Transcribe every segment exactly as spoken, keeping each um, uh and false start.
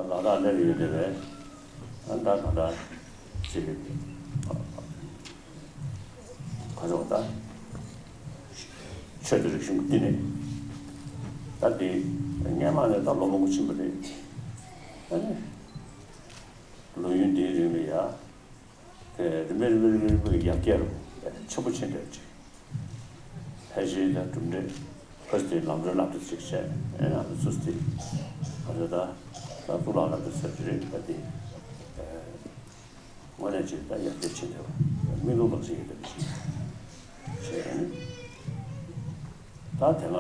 ལ་དྭགས་སླེབས་ཡོད་བསྡད་པས། ད་ད་ད་ཅིག་ག་ཚོད་ད་ཆོས་དང་རིག་གཞུང་གི་བསྟི་གནས། ད་དེ་སྔོན་མ་ནས་ད་ལོ་མང་པོ་ཕྱིན་པ་རེད། ཨ་ནི་ལོ་ཡུན་འདིའི་རིང་ལ་ཡ། དེ་རིམ་པས་རིམ་པས་རིམ་པས་རིམ་པས་ཡར་རྒྱས་ཆེན་པོ་ཕྱིན་བསྡད་ཅིང་། ཕལ་ཆེར་ད་གྲུབ་འབྲས་ཁོས་དེ་ལམ་སྲོལ་སློབ་གྲྭ་ཅིག་བྱས། ཨེ་ང་ཚོས་དེ་ང་ཚོ་ད་ད་གཙུག་ལག་སློབ་གྲྭ་ཟེར་གྱི་རེད། ད་དེ་དངོས་གནས་ཅིག་ད་ཡར་རྒྱས་ཕྱིན་བསྡད་པ། མིག་ལྟོས་ལག་ཟིན་ཡོད་བསྡད་པ་ཅིག་བྱས། ད་དེ་སྔ་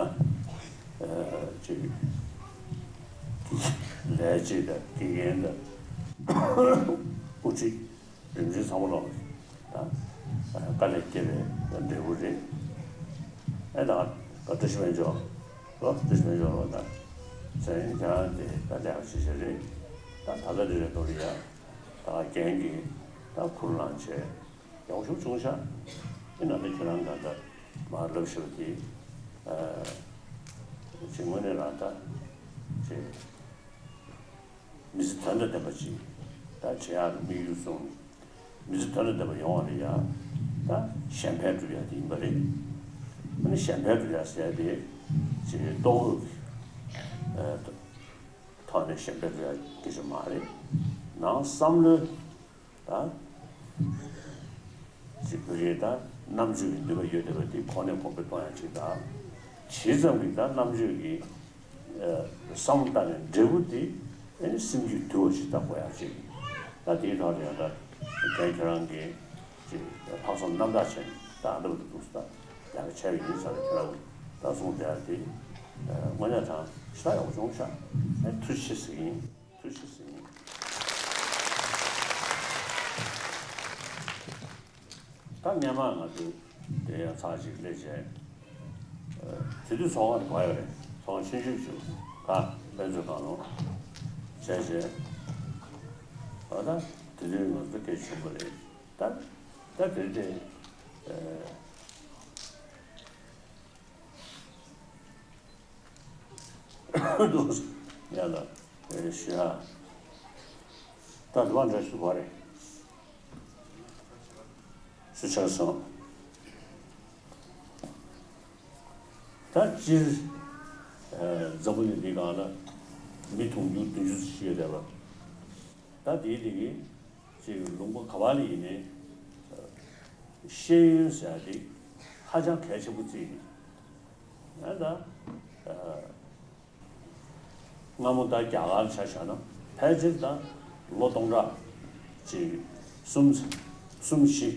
ཅིག་ལས་བྱེད་དང་དགེ་རྒན་དང་དབུ་ཁྲིད། རིམ་བྱོན་ཚང་མ་ལོག་ད་དཀའ་ལས་བརྒྱབ་པའི་འབྲས་བུ་རེད། ཨེ་ད་ད་བཀྲ་ཤིས་སྨན་མཆོག་ལོ། བཀྲ་ཤིས་སྨན་མཆོག་ལོ། ད་ཚན་ཁྱེད་རང་དེ་ད་ལས་ཀ་བྱེད་བྱེད་རེད། ད་ད་ལྟ་དེ་རེད་དོ་རེད་ཡ། ད་རྒན་གྱིས་ད་ཁུར་བླངས་བྱས་ཡག་ཤོས་བྱུང་ཤག་ཨེ་ན་ད་ཁྱེད་རང་ད་ད་མར་ལབ་ཤོག་དེ་ཅིག་དངོས་གནས་རང་ད་ཅིག་མི་ཚེ་དོན་དང་ལྡན་པ་ཅིག་ད་བྱེད་ཡག་གི་དམིགས་ཡུལ་བཟུང་། མི་ཚེ་དོན་དང་ལྡན་པ་ཡོང་བ་ལ་ཡ་ད་གཞན་ཕན་སྒྲུབ་ཡག་དེ་ཡིན་པ་རེད། ཨ་ནི་གཞན་ཕན་སྒྲུབ་ཡག་ཟེར་ཡག་དེ་ཅིག་ལྟོ་གོས་ཀྱི་ཨ་ཐོག་ནས་གཞན་ཕན་སྒྲུབ་ཡག་སྐད་ཆ་མ་རེད། ནང་བསམ་བློའི་ད་ཅིག་བོད་རིགས་ད་རྣམ་དཔྱོད་ཀྱི་ནུས་པ་ཡོད་བསྡད་པ་དེ་གོང་ནས་གོང་འཕེལ་གཏོང་ཡག་ཅིག་དང་། ཇི་ཙམ་གྱི་ད་རྣམ་དཔྱོད་ཀྱི་ཨ་བསམ་བློ་བཏང་ནས་འབྲས་བུ་དེ་ཨ་ནི་སེམས་རྒྱུད་དུལ་བ་ཞིག་ད་དགོས་ཡག་ཅིག་ད་དེའི་ཐོག་ནས་ཡང་ད་རྒན་ཁྱེད་རང་གིས་ཅིག་ལྷག་བསམ་རྣམ་དག་བྱས་ནས་ད་ཨ་འདྲ་བ་འདུག་ད་ཡག་གི་བྱས་པ་ཡིན་ས་རེད། ཁྱེད་རང་ད་གསུངས་བསྡད་ཡག་དེ་དངོས་གནས་དྲང་ཞེ་དྲག་ཡག་པོ་བྱུང་ཤག་ཨ་ཐུགས་རྗེ་ཆེ་ཟེར་གྱི་ཡིན། ཐུགས་རྗེ་ཆེ་ཟེར་གྱི་ཡིན། ད་སྔོན་མ་ང་ཚོས་དེ་ཡང་ཚར་གཅིག་སླེབས་བྱས། དེ་དུས་ཚོགས་ཁང་དུ་བ་ཡོད་རེད། ཚོགས་ཁང་ཆུང་ཆུང་ཞིག་ག་དཔེ་མཛོད་ཁང་ནང་བྱས་བྱས། ཨ་ད་དེ་དུས་ང་ཚོ་སྐད་ཆུང་པོ་རེད། ད་ད་དེ་དེ་འདུག་ཡ་ལ་ཞུ་ཡ། ད་དུ་བ་འདྲ་ཞུ་བ་རེད། སུ་ཆགས་སོང་། ད་སྤྱིར་འཛམ་བུ་གླིང་འདི་སྒང་ལ་མི་དུང་ཕྱུར་བདུན་ཅུ་ཙམ་ཞིག་ཡོད་བསྡད་པ། ད་དེའི་སྟེང་གི་ཅིག་ལུང་པ་ག་བ་ལ་ཡིན་ནའི་ཤེས་ཡོན་ཟེར་ཡ་དེ་ཧ་ཅང་གལ་ཆེན་པོ་བརྩིས་ནས། ད་སྔ་མོ་ད་རྒྱ་གར་ཆ་བཞག་ན་ཕལ་ཆེར་ད་ལོ་སྟོང་ཕྲག་ཅིག་གསུམ་གསུམ་བཞི་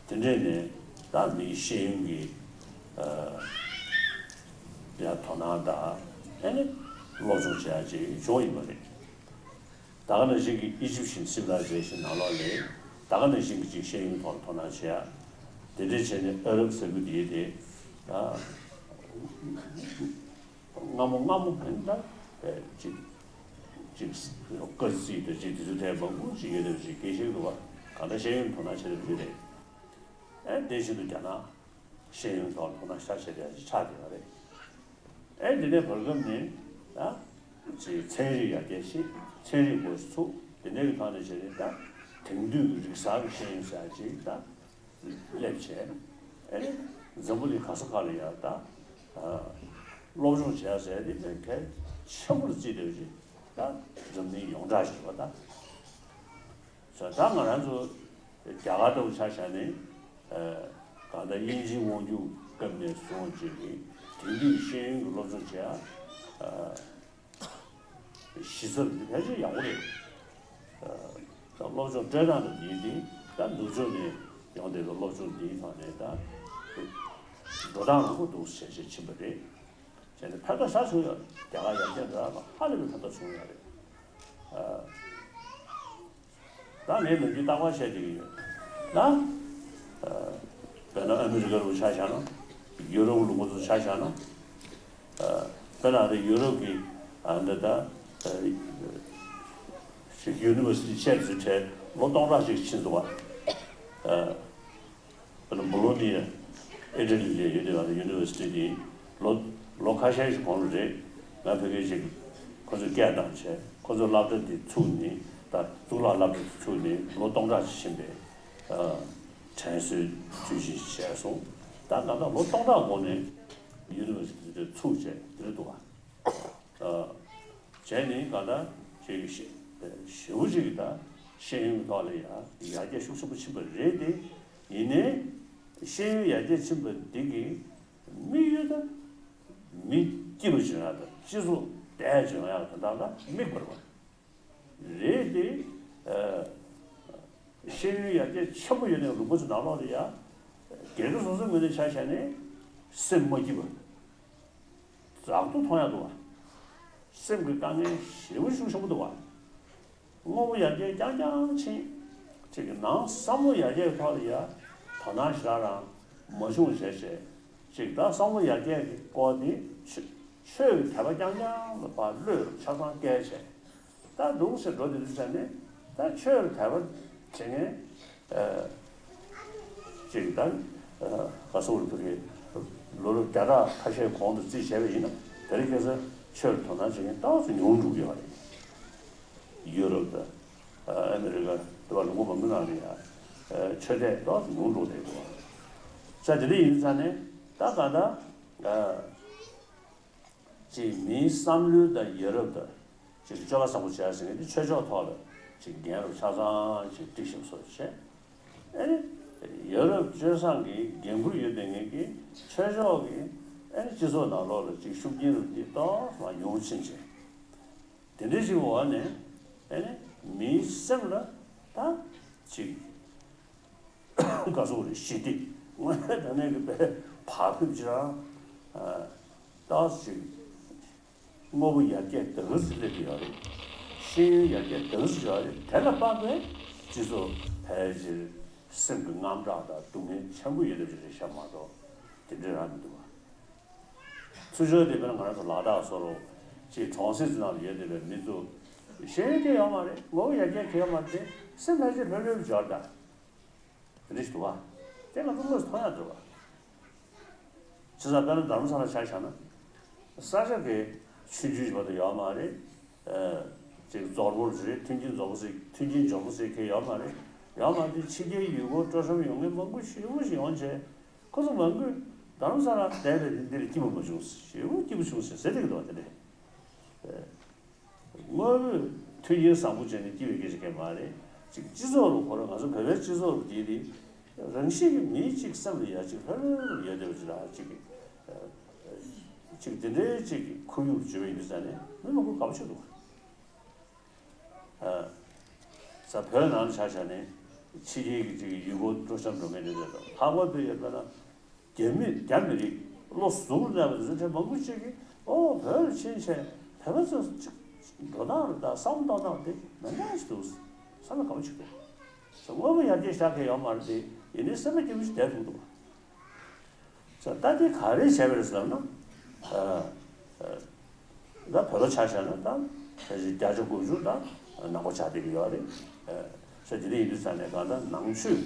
དེ་འདྲས་ནས་ད་མིའི་ཤེས་ཡོན་གྱི་ཡ་དོ་སྣང་དང་ཨ་ནི་སློབ་སྦྱོང་བྱེད་ཡ་ཅིག་བྱུང་ཡོད་པ་རེད། ད་ག་ནང་བཞིན་གྱི་Egyptian civilization ནང་ལོགས་ལ་ད་ག་ནང་བཞིན་གྱི་ཅིག་ཤེས་ཡོན་ཐོག་ལ་དོ་སྣང་བྱེད་ཡ། དེ་འདྲས་བྱས་ནས་ཨ་རབ་ཟེར་རྒྱུ་དེ་དེ་ད་སྔ་མོ་སྔ་མོ་ཕན་ད་ཅིག་ཅིག་སྐར་རྩིས་དང་ཅིག་དེ་ཚོ་དེ་མང་པོ་ཅིག་ཡོད་པ་ཅིག་དགེ་བཤེས་རུ་བ་གང་ལྟར་ཤེས་ཡོན་དོ་སྣང་བྱེད་རྒྱུ་རེད། ཨེ་དེ་བཞིན་དུ་རྒྱ་ནག་ཤེས་ཡོན་ཐོག་ལ་དོ་སྣང་ཤ་ཆེ་བ་ཞིག་ཆགས་བསྡད་པ་རེད། ཨེ་འདི་ནས་བར་སྐབས་ནས་ད་ཅིག་ཚན་རིག་ཡར་རྒྱས་ཤིག་ཚན་རིག་སྒོ་ཕྱེ་ཚུགས། དེ་འདྲའི་ཐོག་ནས་བྱས་ནས་ད་དེང་དུས་ཀྱི་རིག་གསར་གྱི་ཤེས་ཡོན་ཟེར་ཅིག་ད་སླེབས་བྱས། ཨེ་འཛམ་བུ་གླིང་ག་ས་ག་ལ་ཡང་ད་སློབ་སྦྱོང་བྱེད་ཡ་ཟེར་དེ་ནས་གལ་ཆེན་པོར་བརྩིས་བསྡད་ཅིག་ད་འཛམ་གླིང་ཡོངས་གྲགས་ཤིག་པ་ད། ད་ང་རང་ཚོ་རྒྱ་གར་ལྟ་བུ་ཆ་བཞག་ནས་གང་ལྟར་དབྱིན་ཇིའི་དབང་སྒྱུར་སྐབས་ནས་བཟུང་བྱས་ནས་དེང་དུས་ཤེས་ཡོན་གྱི་སློབ་སྦྱོང་བྱེད་ཡ་ གཞི་རྩ་འདི་ཕལ་ཆེར་ཡག་པོ་རེད། ད་སློབ་སྦྱོང་སྤྲད་སྟངས་དང་འདིའི་འདི་ད་ནུབ་ཕྱོགས་ནས་ཡོང་བསྡད་པའི་སློབ་སྦྱོང་འདིའི་ཐོག་ནས་ད་འགྲོ་སྟངས་རང་པོ་འདུག་ཟེར་བྱས་ཕྱིན་པ་རེད། བྱས་ནས་ཕན་ཐོགས་ཤ་ཚུགས་ཡོད། རྒྱ་གར་ཡར་རྒྱས་འགྲོ་ཡག་ལ་ཧ་ལས་པའི་ཕན་ཐོགས་བྱུང་ཡོད་རེད། ད་ངས་ནམ་རྒྱུན་རྟག་པར་བཤད་བསྡད་ཀྱི་ཡོད་ན། དཔེར་ན་ཨ་མི་རི་ཀ་ལུགས་ཆ་བཞག་ན། ཡུ་རོབ་ལུགས་ཚོ་ཆ་བཞག་ན། དཔེར་ན་ཨ་རི་ཡུ་རོབ་ཀྱི་ཨ་འདི་ད་ཡུ་ནི་ཝར་སི་ཊི་བྱས་ཚུལ་ཁྲལ་ལོ་སྟོང་ཕྲག་གཅིག་ཕྱིན་འདུག་བ། དཔེར་ན་བོ་ལོ་ནི་ཡ་ཨི་ཊ་ལི་ལ་ཡོད་དེ་བ་ཡུ་ནི་ཝར་སི་ཊི་དེ་ལོ་ལོ་ཁ་ཤས་ཤིག་གོང་ལ་རེད། ང་ཕ་གིར་ཅིག་ཁོ་ཚོས་སྐད་བཏང་བྱས་ཁོ་ཚོས་སློབ་གྲྭ་དེ་ཚུགས་ནས་ད་གཙུག་ལག་སློབ་གྲྭ་དེ་ཚུགས་ནས་ལོ་སྟོང་ཕྲག་ཅིག་ཕྱིན་པའི་དྲན་གསོའི་དུས་ཆེན་ཞིག་བྱས་སོང་། ད་ང་ད་ལོ་སྟོང་ཕྲག་གོང་ནས་ཡུ་ནི་ཝར་སི་ཊི་དེ་ཚུགས་བྱས་དེ་རེད་འདུག་བ། བྱས་ནས་གང་ལྟར་ཅིག་ཞེ་ཞེ་པོ་ཅིག་ད་ཤེས་ཡོན་ཐོག་ལ་ཡ་ཡར་རྒྱས་ཤུགས་ཆེན་པོ་ཕྱིན་པ་རེད་དེ། ཡིན་ནའི་ཤེས་ཡོན་ཡར་རྒྱས་ཕྱིན་པ་འདི་གི་དམིགས་ཡུལ་ད་མི་སྐྱིད་པོ་བྱུང་ཡག་དང་སྤྱི་ཚོགས་བདེ་བྱུང་ཡག་དེ་དག་ལ་དམིགས་པ་རེད་པ། རེད་དེ། ཤེས་ཡོན་ཡར་རྒྱས་ཆེན་པོ་ཡོད་ནའི་ལུང་པ་ཚོ་ནང་ལོགས་ལ་ཡ། སྒེར་གྱི་སོ་སོའི་ངོས་ནས་ཆ་བཞག་ནས་སེམས་མ་སྐྱིད་པ། རག་ཏུ་མཐོང་ཡག་འདུག་བ། སེམས་ཀྱི་དཀའ་ངལ་ཞེ་པོ་ཤུགས་ཆེན་པོ་འདུག་བ། དངོས་པོ་ཡར་རྒྱས་རྐྱང་རྐྱང་ཕྱིན། ཅིག་གི་ནང་བསམ་བློ་ཡར་རྒྱས་ཀྱི་ཐོག་ལ་ཡ་དོ་སྣང་ཞེ་དྲག་རང་མ་བྱུང་བྱས་བྱས། ཅིག་ད་བསམ་བློ་ཡར་རྒྱས་ཀྱི་སྐོར་འདི་ཆོས་ཆོས་ཀྱི་དད་པ་རྐྱང་རྐྱང་ལ་ཕར་བློས་ཆ་ཚང་བཀལ་བྱས། ད་འདུག་སེ་འགྲོ་དེ་དུས་ཙམ་ནས་ད་ཆོས་ལ་དད་པ་བྱེད་མཁན་ཅིག་ད་ག་སོག་རུ་ཕ་གི་ལོ་ལོ་བརྒྱ་ཕྲག་ཁ་ཤས་གོང་དུ་རྩིས་བྱས་པ་ཡིན་ན་དེ་རིང་ཁ་སང་ཆོས་ལ་དོ་སྣང་བྱེད་མཁན་ཏོག་ཙམ་ཉུང་འགྲོ་གི་ཡོད་རེད། ཡུ་རོབ་དང་ཨ་མི་རི་ཀ་དེ་བ་ལུང་པ་མང་པོའི་ནང་ལ་ཡང་ཆོས་དད་ཏོག་ཙམ་ཉུང་འགྲོ་བསྡད་ཡོད་རེད། ས་དེ་འདྲ་ཡིན་ཙང་ནས་ད་ག་ད། ཅིག་མིའི་བསམ་བློའི་དང་ཡ་རབས་དང་ཅིག་སྤྱོད་པ་བཟང་པོ་བྱས་ཟེར་མཁན་དེ་ཆོས་ཕྱོགས་ཐོག་ལ་ཅིག་འགན་རུ་ཆ་ཚང་ཅིག་སྒྲིག་ཞིབ་སོགས་བྱས། ཨེ་ནི་ཡ་རབས་སྤྱོད་བཟང་གི་འགན་ཁུར་ཡོད་པའི་ངེད་ཀྱིས་ཆོས་ཕྱོགས་ཀྱི་ཨེ་ནི་སྤྱི་ཚོགས་ནང་ལོགས་ལ་ཅིག་ཤུགས་རྐྱེན་རུ་འདི་ཏོག་ཙམ་ཉུང་ཕྱིན་བྱས། དེ་འདྲའི་ཞིག་འོག་ནས་ཨེ་ནི་མིའི་སེམས་ལ་ད་ཅིག་ག་སོག་རེད་ཞི་བདེ་དངོས་གནས་དྲང་གནས་ཀྱི་དཔེ་བག་ཕེབས་ཅིག་རང་ཏོག་ཙམ་ཅིག་དངོས་པོ་ཡར་རྒྱས་ད་ག་ཚོད་སླེབས་ཀྱི་ཡོད་རེད། ཤེས་ཡོན་ཡར་རྒྱས་ད་ག་ཚོད་ཡོད་རེད། དེ་ལ་དཔག་པའི་སྤྱི་ཚོགས་ཕལ་ཆེར་སེམས་ཀྱི་དངངས་སྐྲག་དང་སྡུག་བསྔལ་ཆེན་པོ་ཡོད་ལབ་ཅིག་རེད་ཤག་མ་གཏོགས་དེ་འདྲའི་རང་མི་འདུག་བ། ཚུར་ཕྱོགས་དེ་དཔེར་ན་ང་རང་ཚོ་ལ་དྭགས་བཟོ་འདྲ་ཅིག་གྲོང་གསེབ་ཚོ་ནང་ལ་ཡོད་བསྡད་པའི་མི་ཚོ་ཤེས་ཡོན་གང་ཡང་ཡོད་མ་རེད། ངོ་བོ་ཡར་རྒྱས་གང་ཡང་ཡོད་མ་རེད། སེམས་ཕལ་ཆེར་ལྷོད་ལྷོད་འབྱོར་ད། དེ་འདྲ་ཞིག་འདུག་བ། དེ་ང་ཚོ་དངོས་སུ་མཐོང་ཡག་འདུག་བ། བྱས་ཙང་དཔེར་ན་རྡ་རམ་ས་ལ་ཆ་བཞག་ན། ས་ཆ་དེ་ཆུང་ཆུང་ཞིག་བར་དུ་ཡོད་མ་རེད། ཨ་ཅིག་རྫོང་དཔོན་རེད། མཐུན་རྐྱེན་འཛོམས་པོ་ཟེར་མཐུན་རྐྱེན་འཛོམས་པོ་ཟེར་མཁན་ཡོད་མ་རེད། ཡོད་མ་རེད། ཕྱི་རྒྱལ་ཡུལ་སྐོར་སྤྲོ་འཆམ་ཡོང་མཁན་མང་པོ་ཞེ་པོ་ཞིག་ཡོང་བྱས། ཁོ་ཚོ་མང་པོས་རྡ་རམ་ས་ལ་བསྡད་པའི་འདི་ལ་སྐྱིད་པོ་མ་བྱུང་། ཞེ་པོ་སྐྱིད་པོ་བྱུང་ཟེར་ཟེར་བསྡད་ཀྱི་འདུག་བ། དེ་འདྲས། དངོས་པོས་མཐུན་རྐྱེན་བཟང་པོ་བྱས་ནས་སྐྱིད་པའི་སྐད་ཆ་གང་ཡང་མ་རེད། ཅིག་སྤྱི་ཚོགས་ལ་ཁོ་རང་ང་ཚོ་བོད་པའི་སྤྱི་ཚོགས་ལ་དེ་དེ་རང་བཞིན་གྱིས་མིའི་ཅིག་སེམས་ལ་ཡ་ཅིག་ལྷོད་ལྷོད་ཡོད་བསྡད་པ་ཅིག་ལ་ཅིག་ཅིག་དེ་འདྲའི་ཅིག་ཁོར་ཡུག་བརྗོད་པ་ཡིན་དུས་ཙང་ནས་མི་མང་པོ་དགའ་པོ་བྱེད་འདུག་ས་བོད་ནང་ཆ་བཞག་ནས་ཕྱི་རྒྱལ་གྱི་ཅིག་ཡུལ་སྐོར་སྤྲོ་འཆམ་འགྲོ་མཁན་དེ་འདྲ་དང་ལྷག་པར་དུ་ཡོད་པ་ན། རྒྱ་མི་རྒྱ་མི་རིགས་བློ་གཟུ་བོར་གནས་པ་དེ་ཚོ་ཁྲལ་མང་པོ་ཅིག་གིས་ཨོ་བོད་ལ་ཕྱིན་བྱས་བོད་པ་ཚོ་ཅིག་འགྲོ་སྟངས་རེད་ད་བསམ་བློ་གཏོང་སྟངས་དེ་མི་འདྲ་ཞིག་འདུག་བསམ་བློ་ག་བ་ཞིག་འདུག་ས་དངོས་པོ་ཡར་རྒྱས་ཤར་མཁན་ཡོད་མ་རེད་དེ་ཡིན་ནའི་སེམས་པ་སྐྱིད་པོ་ཞིག་བསྡད་ཐུབ་འདུག་བ། ས་ད་དེ་ག་རེ་བྱས་པ་རེད་ཟེར་ན། ད་བོད་པ་ཆ་བཞག་ན་ད་ཕལ་ཆེར་བརྒྱ་ཆ་དགུ་བཅུ་ད་ནག་པོ་ཆགས་བསྡད་ཀྱི་ཡོད་རེད། ས་དེ་འདྲ་ཡིན་དུས་ས་ནས་གང་ལྟར་ནང་ཆོས་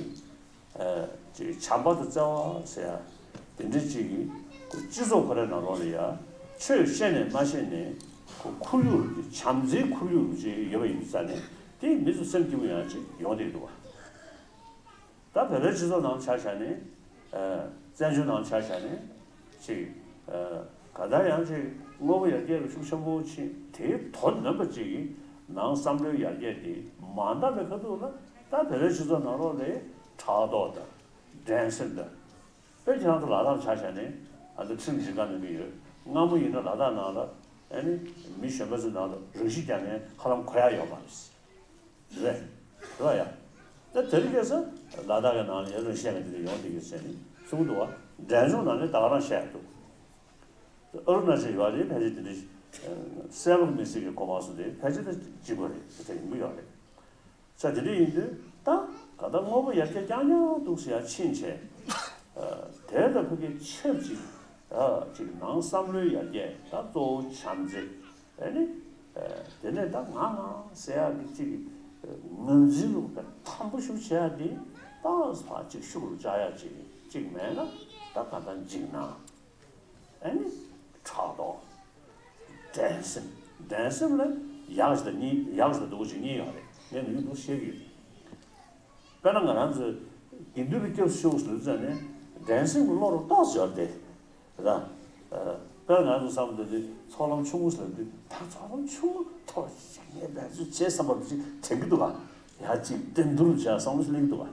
ཀྱི། ཅིག་བྱམས་པ་དང་བརྩེ་བ་ཟེར་ཡ་དེ་འདྲ་ཅིག་གིས་ཁོ་སྤྱི་ཚོགས་ཁོ་རའི་ནང་ལོགས་ལ་ཡ་ཆོས་བཤད་ནས་མ་བཤད་ནས་ཁོ་ཁོར་ཡུག་བྱམས་བརྩེའི་ཁོར་ཡུག་ཅིག་ཡོད་པ་ཡིན་ཙང་ནས་དེ་མི་ཚོ་སེམས་སྐྱིད་པོ་ཡང་ཅིག་ཡོང་བསྡད་འདུག་བ། ད་བོད་པའི་སྤྱི་ཚོགས་ནང་ཆ་བཞག་ནས་བཙན་བྱོལ་ནང་ཆ་བཞག་ནས་ཅིག་ག་ད་ཡང་ཅིག་དངོས་པོ་ཡར་རྒྱས་ལ་ཤུགས་ཆེན་པོ་ཕྱིན་དེའི་དོ་ནན་པ་ཅིག་གིས་ནང་བསམ་བློའི་ཡར་རྒྱས་དེ་མ་འདང་བའི་ཁ་ཐུག་ལ་ད་བོད་པའི་སྤྱི་ཚོགས་ནང་ལོགས་ལ་ཕྲག་དོག་དང་། འགྲན་སེམས་དང་། དཔེ་ཁྱེད་རང་ཚོ་ལ་དྭགས་ཆ་བཞག་ནས་ཨ་ད་ཁྲིམས་སྒྲིག་འགལ་ནང་གི་ཡོད། སྔ་མོ་ཡིན་ན་ལ་དྭགས་ནང་ལ་ ཨ་ནི་མི་གཞན་པ་ཚོའི་ནང་དུ་རང་ཤི་རྒྱག་མཁན་ཧ་ལམ་གོ་ཡ་ཡོད་མ་རེད། རེད། རེད་ཡ། ད་དེ་རིང་ཁ་སང་ལ་དྭགས་ཀྱི་ནང་ལ་ཡ་རང་ཤི་རྒྱག་མཁན་དེ་འདྲ་ཡོང་བསྡད་ཀྱི་ཟེར་ནས་གསུང་གི་འདུག་བ། འབྲས་ལྗོངས་ནང་ནས་ད་ག་རང་བཤད་འདུག་ཨ་རུ་ན་ཅལ་ཡོད་རེད། ཕལ་ཆེར་དེ་འདྲ་གསལ་པོ་མི་སྲིད་ཀྱི་གོ་མ་སོང་དེ་ཕལ་ཆེར་ད་གཅིག་པ་རེད། དེ་ཡིན་གྱི་ཡོད་རེད། ས་དེ་འདྲ་ཡིན་དུས་ད་ག་ད་དངོས་པོ་ཡར་རྒྱས་རྐྱང་རྐྱང་འདུག་ཟེར་ཡ་ཕྱིན་ཆད། དེ་ལ་ཕ་གི་ཆབས་ཅིག་ད་ཅིག་ནང་བསམ་བློའི་ཡར་རྒྱས། ད་གཙོ་བོ་བྱམས་བརྩེ། ཨ་ནི། དེ་ནས་ད་ང་ང་ཟེར་ཡག་གི་ཅིག་ངོས་འཛིན་རུ་དམ་པོ་ཞིག་བྱེད་ཡག་དེ་ད་ཕར་ཅིག་ཤུགས་རུ་བཅག་ཡག་ཅིག་ཅིག་མེད་ན་ད་ག་ད་འཇིགས་སྣང་། ཨ་ནི། ཕྲག་དོག་འགྲན་སེམས། འགྲན་སེམས་ལ་ཡག་ཞིག་དང་གཉིས། ཡག་ཞིག་དང་སྡུག་ཅིག་གཉིས་ཡོད་རེད། ངས་མི་འདུག་བཤད་ཀྱི་ཡོད། དཔེར་ན་ང་རང་ཚོས་དགེ་འདུན་པའི་སྐྱབས་སུ་མཆིའོ་ཟེར་ཙང་ནས་འགྲན་སེམས་ཀྱི་བློ་རུ་ཏོག་ཙམ་ཡོད་རེད་དེ། རེད་ད། དཔེར་ན་ང་ཚོ་བསམ་བློ་འདི་ཚོགས་ལམ་ཆུང་ངུ་ཟེར་དུས་ད་ཚོགས་ལམ་ཆུང་ངུ་ཐོག་ཞིག་ངས་འབད་རྩོལ་བྱེད་བསམ་པ་ཅིག་དྲན་གྱི་འདུག་ག་ཡ་ཅིག་འགྲན་བསྡུར་བྱས་བསམ་བློ་ཞིག་སླེབས་ཀྱི་འདུག་ག་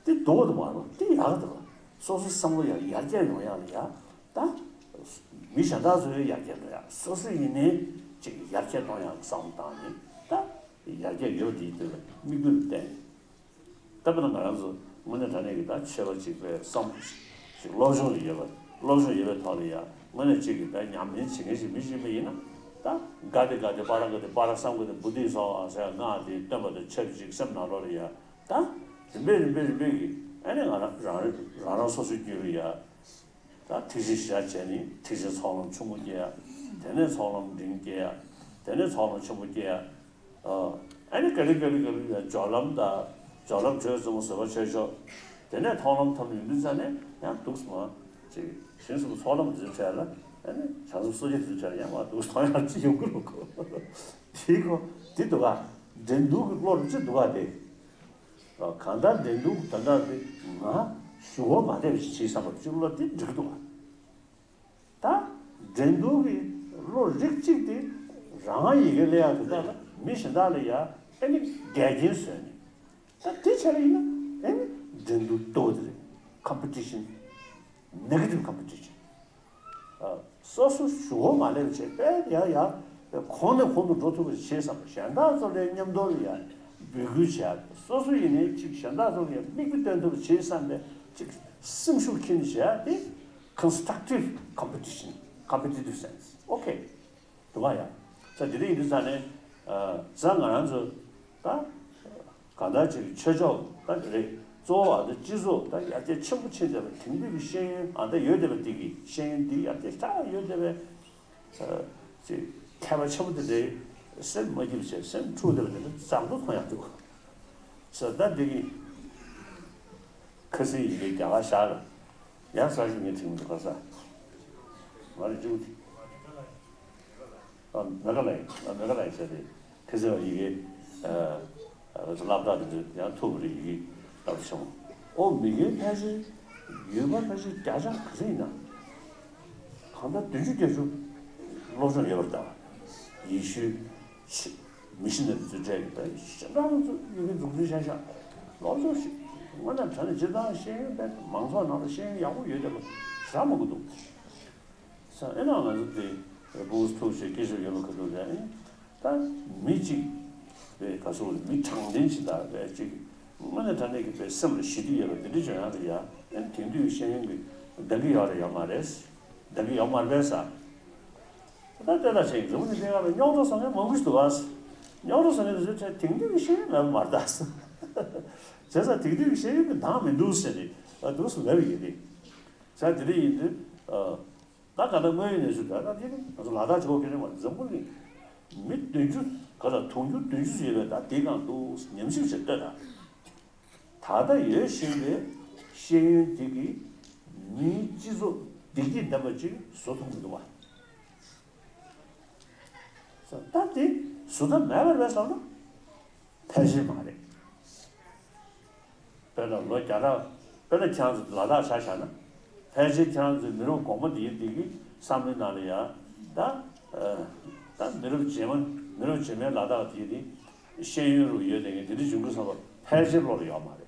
དེ་སྡུག་ག་འདུག་མ་རེད། དེ་ཡག་ག་འདུག་ག་སོ་སོའི་བསམ་བློ་ཡར་ཡར་རྒྱས་ཡོང་ཡག་ལ་ཡ། ད་མི་གཞན་དག་ཚོའི་ཡར་རྒྱས་འགྲོ་ཡག་སོ་སོ་ཡིན་ནའི་ཅིག་ཡར་རྒྱས་གཏོང་ཡག་བསམ་བློ་བཏང་ནས་ད་ཡར་རྒྱས་ཡོད་པ་དེའི་དོན་ལ་དམིགས་ཡུལ་བསྟན། ད་དཔེར་ན་ང་རང་ཚོ་དངོས་གནས་དྲང་གནས་ཀྱི་ད་ཆོས་པ་གཅིག་པའི་བསམ་བློ་ཞིག་སློབ་སྦྱོང་ཡོད་པ། སློབ་སྦྱོང་ཡོད་པའི་ཐོག་ལ་ཡང་དངོས་གནས་གཅིག་གིས་ད་ཉམས་ལེན་བྱེད་མཁན་ཞིག་མི་ཞིག་ཡིན་པ་ཡིན་ན། ད་ག་དེ་ག་དེ་པཱ་ར་ག་དེ་པཱ་ར་སཾ་ག་དེ་བོ་དྷི་སྭཱ་ཧཱ་ཟེར་སྔགས་དེ་བཏོན་པ་དང་ཆབས་ཅིག་སེམས་ནང་ལོགས་ལ་ཡང་ད་རིམ་པས་རིམ་པས་རིམ་པས་ཀྱིས་ཨ་ནི་ང་རང་རང་རང་རང་སོ་སོའི་རྒྱུད་ལ་ཡང་། ད་ཐེག་ཆེན་བཞི་བྱས་ནས་ཐེག་ཆེན་ཚོགས་ལམ་ཆུང་ངུ་སྐྱེ་ཡ། དེ་ནས་ཚོགས་ལམ་འབྲིང་སྐྱེ་ཡ། དེ་ནས་ཚོགས་ལམ་ཆེན་པོ་སྐྱེ་ཡ། ཨ་ནི་ག་ལེ་ག་ལེ་ག་ལེ་ཡ་སྦྱོར་ལམ་དང་། སྦྱོར་ལམ་དྲོད་རྩེ་མོ་བཟོད་པ་ཆོས་མཆོག་དེ་ནས་མཐོང་ལམ་ཐོབ་ནས་ཡུན་དུ་ཚར་ནས་ཡང་འདུག་སེ་མ་ཅིག་ཞིང་གསུམ་ཚོགས་ལམ་འཛིན་བྱས་ལ་ཨ་ནི་བྱང་སེམས་སོ་སྐྱེ་འཛིན་བྱས་ལ་ཡང་མ་འདུག་མཐོང་ཡག་ཅིག་ཡོང་གི་རེད་གོ་དེ་གོ་དེ་འདུག་ག་འགྲན་བསྡུར་གྱི་བློ་རུ་ཅི་འདུག་ག་དེ། གང་ལྟར་འགྲན་བསྡུར་ད་ལྟ་དེ་ང་གཞུག་གུ་མ་བསྡད་པ་ཞིག་བྱེད་བསམ་པ་ཅིག་བློ་དེ་འགྲིག་འདུག་ག་ད་འགྲན་བསྡུར་གྱི་བློ་རིགས་གཅིག་དེ་རང་ཡི་གེ་ལས་ཡག་དེ་དག་ལ་མི་གཞན་དག་ལ་ཡ་ཨ་ནི་འགལ་རྐྱེན་བཟོས་ནས་ད་དེ་བྱས་པ་ཡིན་ན་ཨ་ནི་འགྲན་བསྡུར་ལྟོ་དེ་རེད། competition, negative competition། སོ་སོ་གཞུག་གུ་མ་སླེབས་བྱས་པས་ཡ་ཡ་གོང་ནས་གོང་དུ་འགྲོ་ཐུབ་པ་བྱེད་བསམ་པ། གཞན་དག་ཚོ་ལ་མཉམ་དུ་ལ་ཡ་འབོད་སྐུལ་བྱས། སོ་སོ་ཡིན་ནའི་ཅིག་གཞན་དག་ཚོ་ལ་ཡ་མིག་དཔེ་སྟོན་ཐུབ་པ་བྱེད་བསམ་པའི་ཅིག་སེམས་ཤུགས་ཁྱེར་ནས་བྱས་ཏེ་constructive competition, competitive sense, okay. འདུག་ག་ཡ། ས་དེ་འདྲ་ཡིན་དུས་ས་ནས་ས་ང་རང་ཚོ་ད་གང་ལྟར་ཅིག་ཆོས་ཕྱོགས་ད་དེ་རེད། གཙོ་བོ་ཨ་ད་སྤྱི་ཚོགས་ད་ཡར་རྒྱས་ཆེན་པོ་ཕྱིན་བསྡད་པ་དེང་དུས་ཀྱི་ཤེས་ཡོན་ཨ་ད་ཡོད་བསྡད་པ་འདི་གི་ཤེས་ཡོན་འདི་ཡར་རྒྱས་ཤ་ཡོད་བསྡད་པའི་ཅིག་མཁས་པ་ཆེན་པོ་དེ་འདྲའི་སེམས་མ་སྐྱིད་པ་བྱས་སེམས་འཁྲུག་བསྡད་པ་དེ་འདྲ་བཟང་པོ་མཐོང་ཡག་འདུག་ས་ད་འདི་གི་ཁ་སང་ཡི་གེ་རྒྱ་གར་ཤར་ཡང་ས་ཞིག་ངས་དྲན་མི་འདུག་ག་ས་ང་རེ་ཅིག་ཨ་མེ་ག་ལ་ཡི་ཨ་མེ་ག་ལ་ཡི་ས་དེ། ཁ་སང་ཡི་གེ་ཨ་སློབ་གྲྭ་དེ་ཚོ་ཡང་ཐུག་པ་རེད། ཡི་གེ་ལྟ་བུ་བྱུང་། ཨོ་མི་གེ་ཕལ་ཆེར་ཡོད་པ་ཕལ་ཆེར་བརྒྱ་ཆ་ག་ཚོད་ཡིན་ན། གང་ལྟར་བདུན་ཅུ་བརྒྱད་ཅུ་སློབ་སྦྱོང་ཡོད་པ་རེད་ད། ཡེ་ཤུའི་ཆེ་མི་ཤི་ནེ་རི་ཚོའི་གྲས་ཀྱི་དཔེ་ཞེ་དྲག་ང་ཚོ་ཡི་གེ་འཛུགས་སྐྲུན་བྱས་ཤག་སློབ་སྦྱོང་ཞིག་དངོས་གནས་དྲང་གནས་སྤྱིར་བཏང་ཤེས་ཡོན་དཔེ་མང་ཚོགས་ནང་ལ་ཤེས་ཡོན་ཡག་པོ་ཡོད་བསྡད་པ་ཞེ་དྲག་མང་པོ་འདུག་ས་ཨེ་ན་ང་ཚོ་དེ་ཕྲུ་གུ་ཐུག་བྱས་སྐད་ཆ་ཡོད་པ་ག་དུས་ལ་ཨེ། ད་མི་གཅིག་པའི་ག་ཚོད་རེད། མི་དྲང་བདེན་ཅིག་དང་པའི་གཅིག་དངོས་གནས་དྲང་གནས་ཀྱི་པའི་སེམས་ལ་ཞི་དུས་ཡོད་པ་དེ་འདྲ་བྱུང་ཡག་རེད་ཡ། ཨེ་དེང་དུས་ཤེས་ཡོན་གྱི་འདང་གི་ཡོད་རེད་ཡོད་མ་རེད། འདང་གི་ཡོད་མ་རེད་པས་ས། ད་ལྟ་ལྟ་བྱས་འཛམ་བུ་གླིང་སྟེང་ལ་རྙོག་དྲ་བཟོ་མཁན་མང་པོ་ཞིག་འདུག་ག་རྙོག་དྲ་བཟོ་མཁན་དེ་ཚོས་དེང་དུས་ཀྱི་ཤེས་ཡོན་མེད་པ་མ་རེད་ད། བྱས་ཙང་དེང་དུས་ཀྱི་ཤེས་ཡོན་གྱི་འདང་མི་འདུག་ཟེར་ནས་འདུག་སེ་ལབ་ཡོད་རེད། བྱས་དེ་འདྲ་ཡིན་དུས། ད་ག་ད་དངོས་ཡོད་གནས་ཚུལ་འདྲ་ད་དེ་ནི་ང་ཚོ་ལ་དྭགས་ཆེ་བོ་ཁེ་རེ་མ་འཛམ་བུ་གླིང་མི་བདུན་ཅུ་ག་ལ་དུང་ཕྱུར་བདུན་ཅུ་ཡོད་པའི་ད་དེ་གང་འདུག་ཉམས་ཞིབ་བྱས་ལྟོས་དང་། ད་ལྟ་ཡོད་བཞིན་པའི་ཤེས་ཡོན་དེ་གིས་མིའི་སྤྱི་ཚོགས་བདེ་སྐྱིད་ལྡན་པ་ཅིག་བཟོ་ཐུབ་མི་འདུག་བ། ད་དེ་བཟོ་ཐབས་མེད་པ་རེད་བསམ་ན། ཕལ་ཆེར་མ་རེད། དཔེར་ན་ལོ་བརྒྱ་ཕྲག་དཔེར་ན་ཁྱེད་རང་ཚོ་ལ་དྭགས་ཆ་བཞག་ན། ཕལ་ཆེར་ཁྱེད་རང་ཚོའི་མི་རབས་གོང་མ་དེ་ཡིན་དེ་གི་བསམ་བློའི་ནང་ལ་ཡ། ད་ད་མི་རབས་རྗེས་མ་མི་རབས་རྗེས་མའི་ལ་དྭགས་དེ་ནི་ཤེས་ཡོན་རུ་ཡོད་དེ་གི་དེ་འདྲ་བྱུང་གི་བསམ་པ་ཕལ་ཆེར་བློ་ལ་ཡོད་མ་རེད།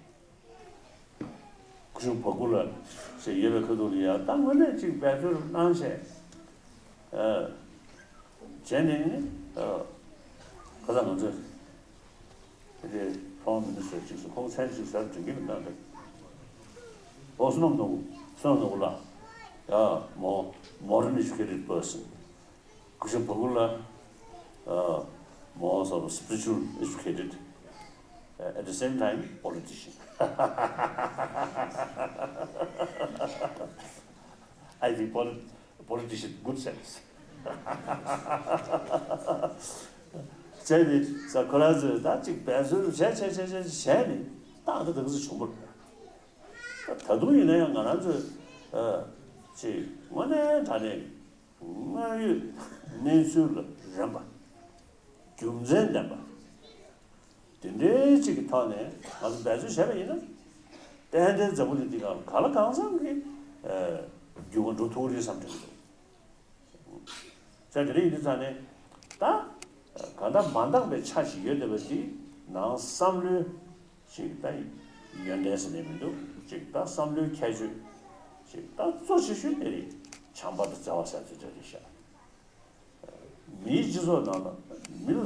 སྐུ་ཞབས་བ་ཀུ་ལ་ཞེས་ཡོད་པའི་ཁ་ཐུག་ལ་ཡ་ད་དངོས་གནས་ཅིག་འབད་རྩོལ་གནང་བྱས། ཨ། དེ་ནས་ནི་ཨ་ཁ་སང་ང་ཚོས་དེ་ཕོར་མ་མི་ནི་སུ་གཅིག་སུ་ཁོང་མཚན་གཅིག་ཟེར་དྲན་གྱི་མི་འདུག་སྟེ། ཨོ་བསོད་ནམས་ནོར་བུ། བསོད་ནམས་ནོར་བུ་ལགས། ཡ་མོ་modern educated person. སྐུ་ཞབས་བ་གུ་ལགས། ཨ་མོ་sort of spiritual educated, uh, at the same time politician. I think polit- politician good sense. བྱས་ནས་ས་ཁོ་རང་ཚོས་ད་ཅིག་འབད་བརྩོན་བྱས་བྱས་བྱས་བྱས་བྱས་ནས་ད་ད་ད་ག་ཚོད་བྱུང་བ་རེད། ད་དུང་ཡིན་ན་ཡང་ང་རང་ཚོས་ཨ་ཅིག་དངོས་གནས་དྲང་གནས་དངོས་ཡོད་གནས་ཚུལ་ལ་རན་པ། རྒྱུ་མཚན་ལྡན་པ། དེ་འདྲའི་ཅིག་གི་ཐོག་ནས་ང་ཚོ་འབད་བརྩོན་བྱས་པ་ཡིན་ན། ཏན་ཏན་འཛམ་བུ་གླིང་འདི་སྒང་གང་ལ་གང་འཚམ་གྱི་ཨ་རྒྱུ་མ་འགྲོ་ཐུབ་ཀྱི་རེད་བསམ་དྲན་གྱི་འདུག་ས་དེ་རིང་འདི་ཚ་ནས་ད་གང་ལྟར་མ་འདང་པའི་ཆ་ཞིག་ཡོད་བསྡད་པ་འདི་ནང་བསམ་བློའི་ཅིག་ད་ཡོན་ཏན་ཟེར་ནས་མི་འདུག་ཅིག་ད་བསམ་བློའི་ཁྱད་ཆོས་ཅིག་ད་གཙོ་ཆེ་ཤོས་དེ་རེད། བྱམས་པ་དང་བརྩེ་བ་ཟེར་ཚུལ་དེ་རེད་ཤག་མིའི་སྤྱི་ཚོགས་ནང་ལ་མི་ལ་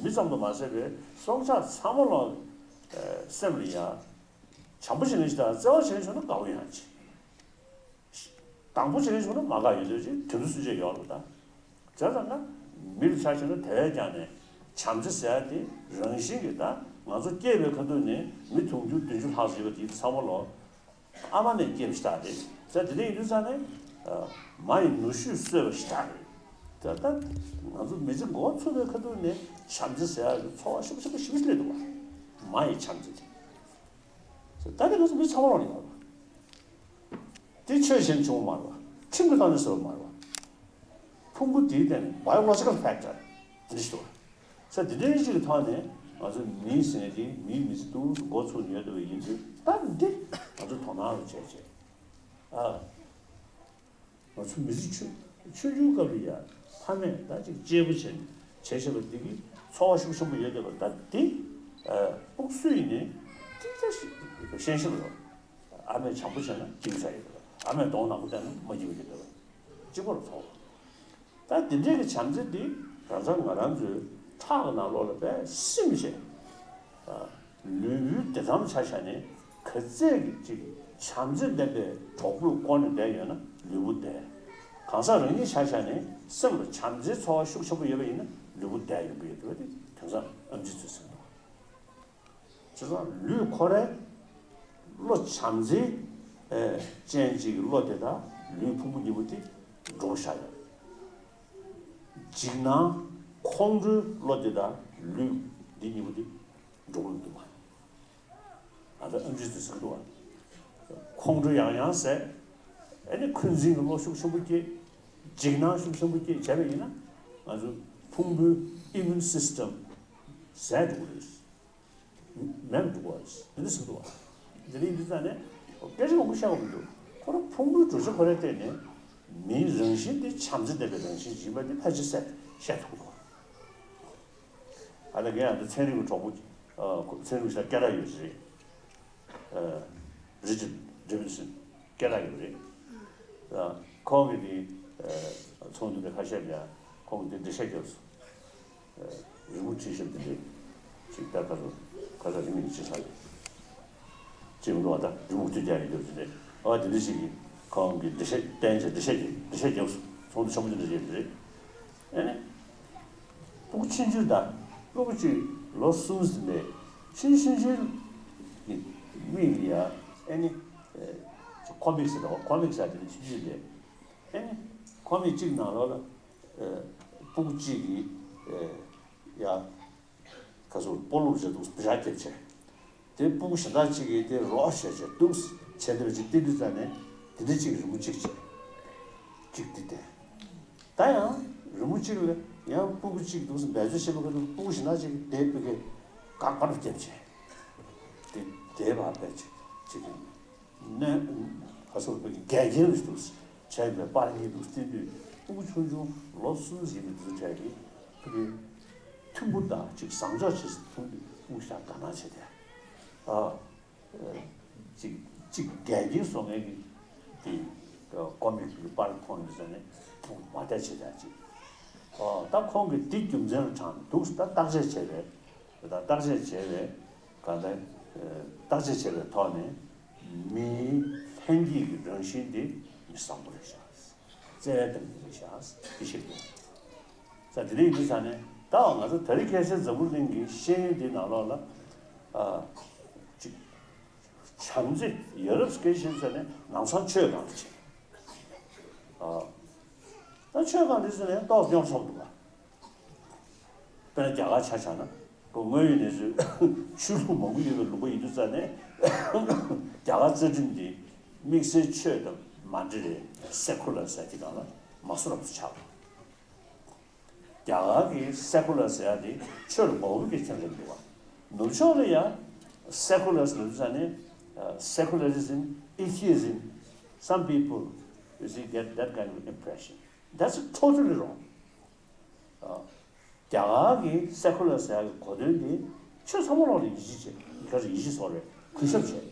མི་ཙམ་དུ་མ་ཟད་པའི་སྲོག་ཆགས་ཚང་མ་ལ་སེམས་ལ་ཡ་བྱམས་པོ་བྱེད་མཁན་ཞིག་དང་བརྩེ་བ་བྱེད་མཁན་བྱུང་ན་དགའ་བོ་ཡོང་ཡ་ཅིག་སྡང་པོ་བྱེད་མཁན་བྱུང་ན་མ་དགའ་ཡོང་དུས་ཅིག་དེ་ཚོ་སུན་ཆད་ཡོང་རེད་ད། བྱས་ཙང་ན་མི་ལ་ཆ་བཞག་ན་དེ་བས་ཀྱང་ནས་བྱམས་བརྩེ་ཟེར་ཡ་དེ་རང་བཞིན་གྱིས་ད་ང་ཚོ་སྐྱེས་པའི་ཁ་ཐུག་ནས་མི་དུང་ཕྱུར་བདུན་ཅུ་ལྷག་ཙམ་ཡོད་པ་དེ་ཚང་མ་ལོ་ཨ་མ་ནས་སྐྱེས་པ་ཞིག་ད་རེད། ད་དེ་འདྲ་ཡིན་དུས་ཙང་ནས་མ་ཡི་ནུ་ཞོས་གསོས་པ་ཞིག་ད་རེད། ད་ལྟ་ང་ཚོ་མི་ཚེ་འགོ་ཚུགས་པའི་ཁ་ཐུག་ནས་བྱམས་བརྩེ་ཟེར་ཡ་གི་ཚོར་བ་ཤུགས་ཆེན་པོ་ཞིག་སླེབས་འདུག་བ། མ་ཡི་བྱམས་བརྩེ་དེ། ད་ནི་ང་ཚོ་མི་ཚང་མ་ལ་ཡོད་རེད་བ། དེ་ཆོས་གཞན་བྱུང་བ་མ་རེད་བ། ཁྲིམས་ཀྱི་ཐོག་ནས་བཟོས་པ་མ་རེད་བ། ཕུང་པོ་དེའི་སྟེང་ནས་biological factor དེ་འདྲ་ཞིག་འདུག་བ། ས་དེ་འདྲའི་ཞིག་གི་ཐོག་ནས་ང་ཚོ་མིའི་ཟེར་མཁན་དེ་མིའི་མི་ཚེ་ཏུ་འགོ་ཚུགས་ཡོད་བསྡད་པ་ཡིན་དུས་ད་འདི་ང་ཚོ་དོ་སྣང་རུ་བྱས་བྱས། ཨ། ང་ཚོ་མི་ཚེ་ཆུང་ཆུང་ཆུང་སྐབས་ལ་ཡ་ཕ་མས་ད་ཅིག་གཅེས་པོ་བྱས་བྱས་བྱས་པ་འདི་གི་ཚོར་བ་ཤུགས་ཆེན་པོ་ཡོད་བསྡད་པ་ད་འདི་ཨ་ཕུགས་སུ་ཡིན་ནའི་ཏིག་ཙམ་ཞིག་ཤན་ཤིན་ལ་ཨ་མས་བྱམས་པོ་བྱས་ན་སྐྱིད་པོ་ཆགས་ཡོད་བསྡད་པ། ཨ་མས་གདོང་ནག་པོ་བསྟན་ན་མ་སྐྱིད་པོ་ཡོད་བསྡད་པ་གཅིག་པ་རུ་ཚོར་བ། ད་འདི་འདྲའི་གི་བྱམས་བརྩེ་འདི་རང་ཚང་ང་རང་ཚོའི་ཁྲག་གི་ནང་ལོགས་ལ་དཔེ་སིམ་བྱས། ལུས་པོའི་བདེ་ཐང་ཆ་བཞག་ནས་ག་ཚད་ཀྱི་ཅིག་བྱམས་བརྩེ་ལྡན་པའི་གྲོགས་པོས་བསྐོར་ནས་བསྡད་ཡོད་ན་ལུས་པོ་བདེ། གང་ཟག་རང་ཉིད་ཆ་བཞག་ནས་སེམས་ལ་བྱམས་བརྩེའི་ཚོར་བ་ཤུགས་ཆེན་པོ་ཡོད་པ་ཡིན་ན་ལུས་པོ་བདེ་ཡོང་གི་ཡོད་འདུག་བ། དེ་དེང་སང་ཨེམ་ཆི་ཚོས་ཟེར་འདུག་བྱས་ཙང་ལུས་ཁོ་རའི་བློ་བྱམས་བརྩེ་ཅན་གཅིག་གི་བློ་དེ་དག་ལུས་ཕུང་པོ་གཉིས་པོ་དེ་འགྲོགས་བཞག་ཡོད། འཇིགས་སྣང་ཁོང་ཁྲོའི་བློ་དེ་དག་ལུས་འདི་གཉིས་པོ་དེ་འགྲོགས་ལ་འདུག་བ། ང་ཚོ་ཨེམ་ཆི་ཚོས་ཟེར་འདུག་བ། ཁོང་ཁྲོ་ཡང་ཡང་ཟད། ཨ་ནི་འཁོན་འཛིན་གྱི་བློ་ཤུགས་ཆེན་པོ་སྐྱེ། འཇིགས་སྣང་ཤུགས་ཆེན་པོ་སྐྱེ་བྱས་པ་ཡིན་ན་ང་ཚོ་ཕུང་པོའི་immune system་ཟད་འགྲོ་གི་རེད། མེད་པར་འགྲོ་གི་རེད། འདི་འདྲ་ཟེར་གྱི་འདུག་བ། འདི་ནི་འདི་ཙམ་ནས་སྐད་ཆ་མང་པོ་བཤད་དགོས་མི་འདུག་ཁོ་རང་ཕུང་པོའི་གྲུབ་ཆ་ཁོ་རང་སྟེང་ནས་མིའི་རང་བཞིན་དེ་བྱམས་བརྩེ་ལྡན་པའི་རང་བཞིན་ཡིན་པ་དེ་ཕལ་ཆེར་གསལ་བཤད་ཐུབ་ཀྱི་འདུག་ཨ་ནི་ངས་ཨ་ནི་ཚན་རིག་གི་གྲོགས་པོ་ཨ་ཚན་རིག་ཤག་སྐད་གྲགས་ཡོད་ཅིག་རེད། ཨ་རི་ཅར་ཌེ་ཝིན་སོན་སྐད་གྲགས་ཡོད་རེད། ཨ་ཁོང་གིས་དེ་ཨ་ཚོགས་འདུ་དེ་ཁ་ཤས་ལ་ཁོང་གིས་དེ་འགྲེལ་བཤད་བརྒྱབ་སོང་། ཨ་རི་མོ་བྲིས་ཤག་དེ་འདྲས་ཅིག་ད་ག་ཚོད་ག་ཚོད་རི་མོ་ཡིན་ཅི་ཆགས་ཡོད། ཅེས་མི་འདུག་བ། ད་རི་མོ་དུས་རྒྱག་ཡིན་འདུག་ཟེར་ནས་ཨ་དེ་འདྲ་ཞིག་གིས་ཁོང་གིས་འགྲེལ་བཤད་བསྟན་བྱས་འགྲེལ་བཤད་ཀྱི་འགྲེལ་བཤད་རྒྱབ་སོང་། ཚོགས་འདུ་ཆེན་པོ་དེ་འདྲ་ཞིག་རེད། ཨ་ནི། སྤུ་གུ་ཆུང་ཆུང་དང་སྤུ་གུ་གཅིག་ལོ་གསུམ་ཟིན་པའི་ཆུང་ཆུང་ཆུང་གི་མིག་ལ་ཡ་ཨ་ནི། ཁོ་མིག་ཟེར་དང་ཁོ་མིག་ཟེར་དེ་ནི་ཆུང་ཆུང་རེད། ཨ་ནི། ཁོ་མིག་གཅིག་ནང་ལོགས་ལ་སྤུ་གུ་གཅིག་གིས་ཡ། ག་ཚོད་སྤོ་ལོ་བྱས་འདུག་བི་ཤ་རྒྱབ་བྱས། དེ་སྤུ་གུ་གཞན་དག་ཅིག་གིས་དེ་རོགས་བྱས་བྱས་འདུག་བྱས་དེ་བ་ཅིག་བལྟས་དུས་ཙ་ནས་དེ་འདྲ་ཅིག་རི་མོ་གཅིག་བྱས། གཅིག་བལྟས་ཏེ། ད་ཡང་རི་མོ་གཅིག་ལ་ཡང་སྤུ་གུ་གཅིག་འདུག་སེ་འབད་རྩོལ་བྱེད་པའི་ཁ་ཐུག་སྤུ་གུ་གཞན་དག་ཅིག་གིས་དེ་སྤུ་གུ་ག་པར་རྒྱབ་བྱས། དེ་དེ་བ་བས་ཅིག་ཅིག་གིས། ནས་ཧ་སོར་བའི་འགལ་རྐྱེན་རེད་འདུག་བྱས་པའི་པར་གཉིས་འདུག་བསྟན་དུས་སྤུ་གུ་ཆུང་ཆུང་ལོ་གསུམ་ཟིན་པའི་འདུག་བྱས་ཀྱི་ཕ་གི་མཐུན་པོ་དང་ཅིག་བཟང་ཕྱོགས་ཆེ་ས་མཐོང་དུས་སྤུ་གུ་ཤ་དགའ་སྣང་བྱས་ཏེ། ཨ་ཅིག་ཅིག་འགལ་རྐྱེན་བཟོ་མཁན་གྱི་དེ་ཀོ་མིག་གི་པར་མཐོང་ནས་ཟེར་ནས་སྤུ་གུ་མ་བསྡད་བྱས་ཏེ་ཅིག་ཨོ་ད་ཁོང་གིས་འདི་རྒྱུ་མཚན་ལ་དྲངས་ནས་འདུག་ད་བརྟག་དཔྱད་བྱས་པས། ད་བརྟག་དཔྱད་བྱས་པས་གང་ལྟར་བརྟག་དཔྱད་བྱས་པའི་ཐོག་ནས་མིའི་ལྷན་སྐྱེས་ཀྱི་རང་བཞིན་འདི་མི་བཟང་པོ་རེད་ཤག་བཙལ་བའི་གཏམ་རྒྱུད་རེད་ཤག་འདི་ཤེས་དགོས། ས་དེ་འདྲ་ཡིན་དུས་ས་ནས་ད་ང་ཚོ་དེ་རིང་ཁ་སང་འཛམ་བུ་གླིང་གི་ཤེས་ཡོན་འདི་ནང་ལོགས་ལ་ཨ་ཅིག་བྱམས་བརྩེ་ཡ་རབས་སྐད་ཆ་བཤད་ས་ནས་ནང་སང་ཆོས་གང་ལ་བྱེད། ཨ་ད་ཆོས་གང་འདི་ཚོ་ནས་ཏོག་ཙམ་ཉོབ་ཆོག་འདུག་ག་དཔེར་ན་རྒྱ་གར་ཆ་བཞག་ན་ཁོ་དངོས་ཡོད་གནས་ཚུལ་ཆོས་ལུགས་མང་པོ་ཡོད་པའི་ལུང་པ་ཡིན་དུས་ཙང་ནས་རྒྱ་གར་རྩ་ཁྲིམས་འདི་དམིགས་བསལ་ཆོས་དང་མ་འབྲེལ་བའི་སེ་ཁུ་ལར་ཟེར་དེ་སྒང་ལ་མ་བཟོ་རབས་སུ་ཆགས། རྒྱ་གར་གྱི་སེ་ཁུ་ལར་ཟེར་ཡ་དེ་ཆོས་ལ་མགོ་བོ་སྐྱེ་ཁྱེར་རེད་འདུག་བ། ནུབ་ཕྱོགས་ལ་ཡང་སེ་ཁུ་ལར་ཟེར་དུས་ཙང་ནས་སེ་ཁུ་ལར་ཨི་ཛམ། Atheism, some people, you see, get that kind of impression. That's totally wrong. རྒྱ་གར་གྱི་སེ་ཁུ་ལར་ཟེར་ཡག་གི་གོ་དོན་དེ་ཆོས་ཚང་མ་ལོག་ལ་ཡིད་ཆེས་བྱེད། ག་ཚོད་ཡིད་ཆེས་སོགས་རེད། གུས་ཞབས་བྱེད།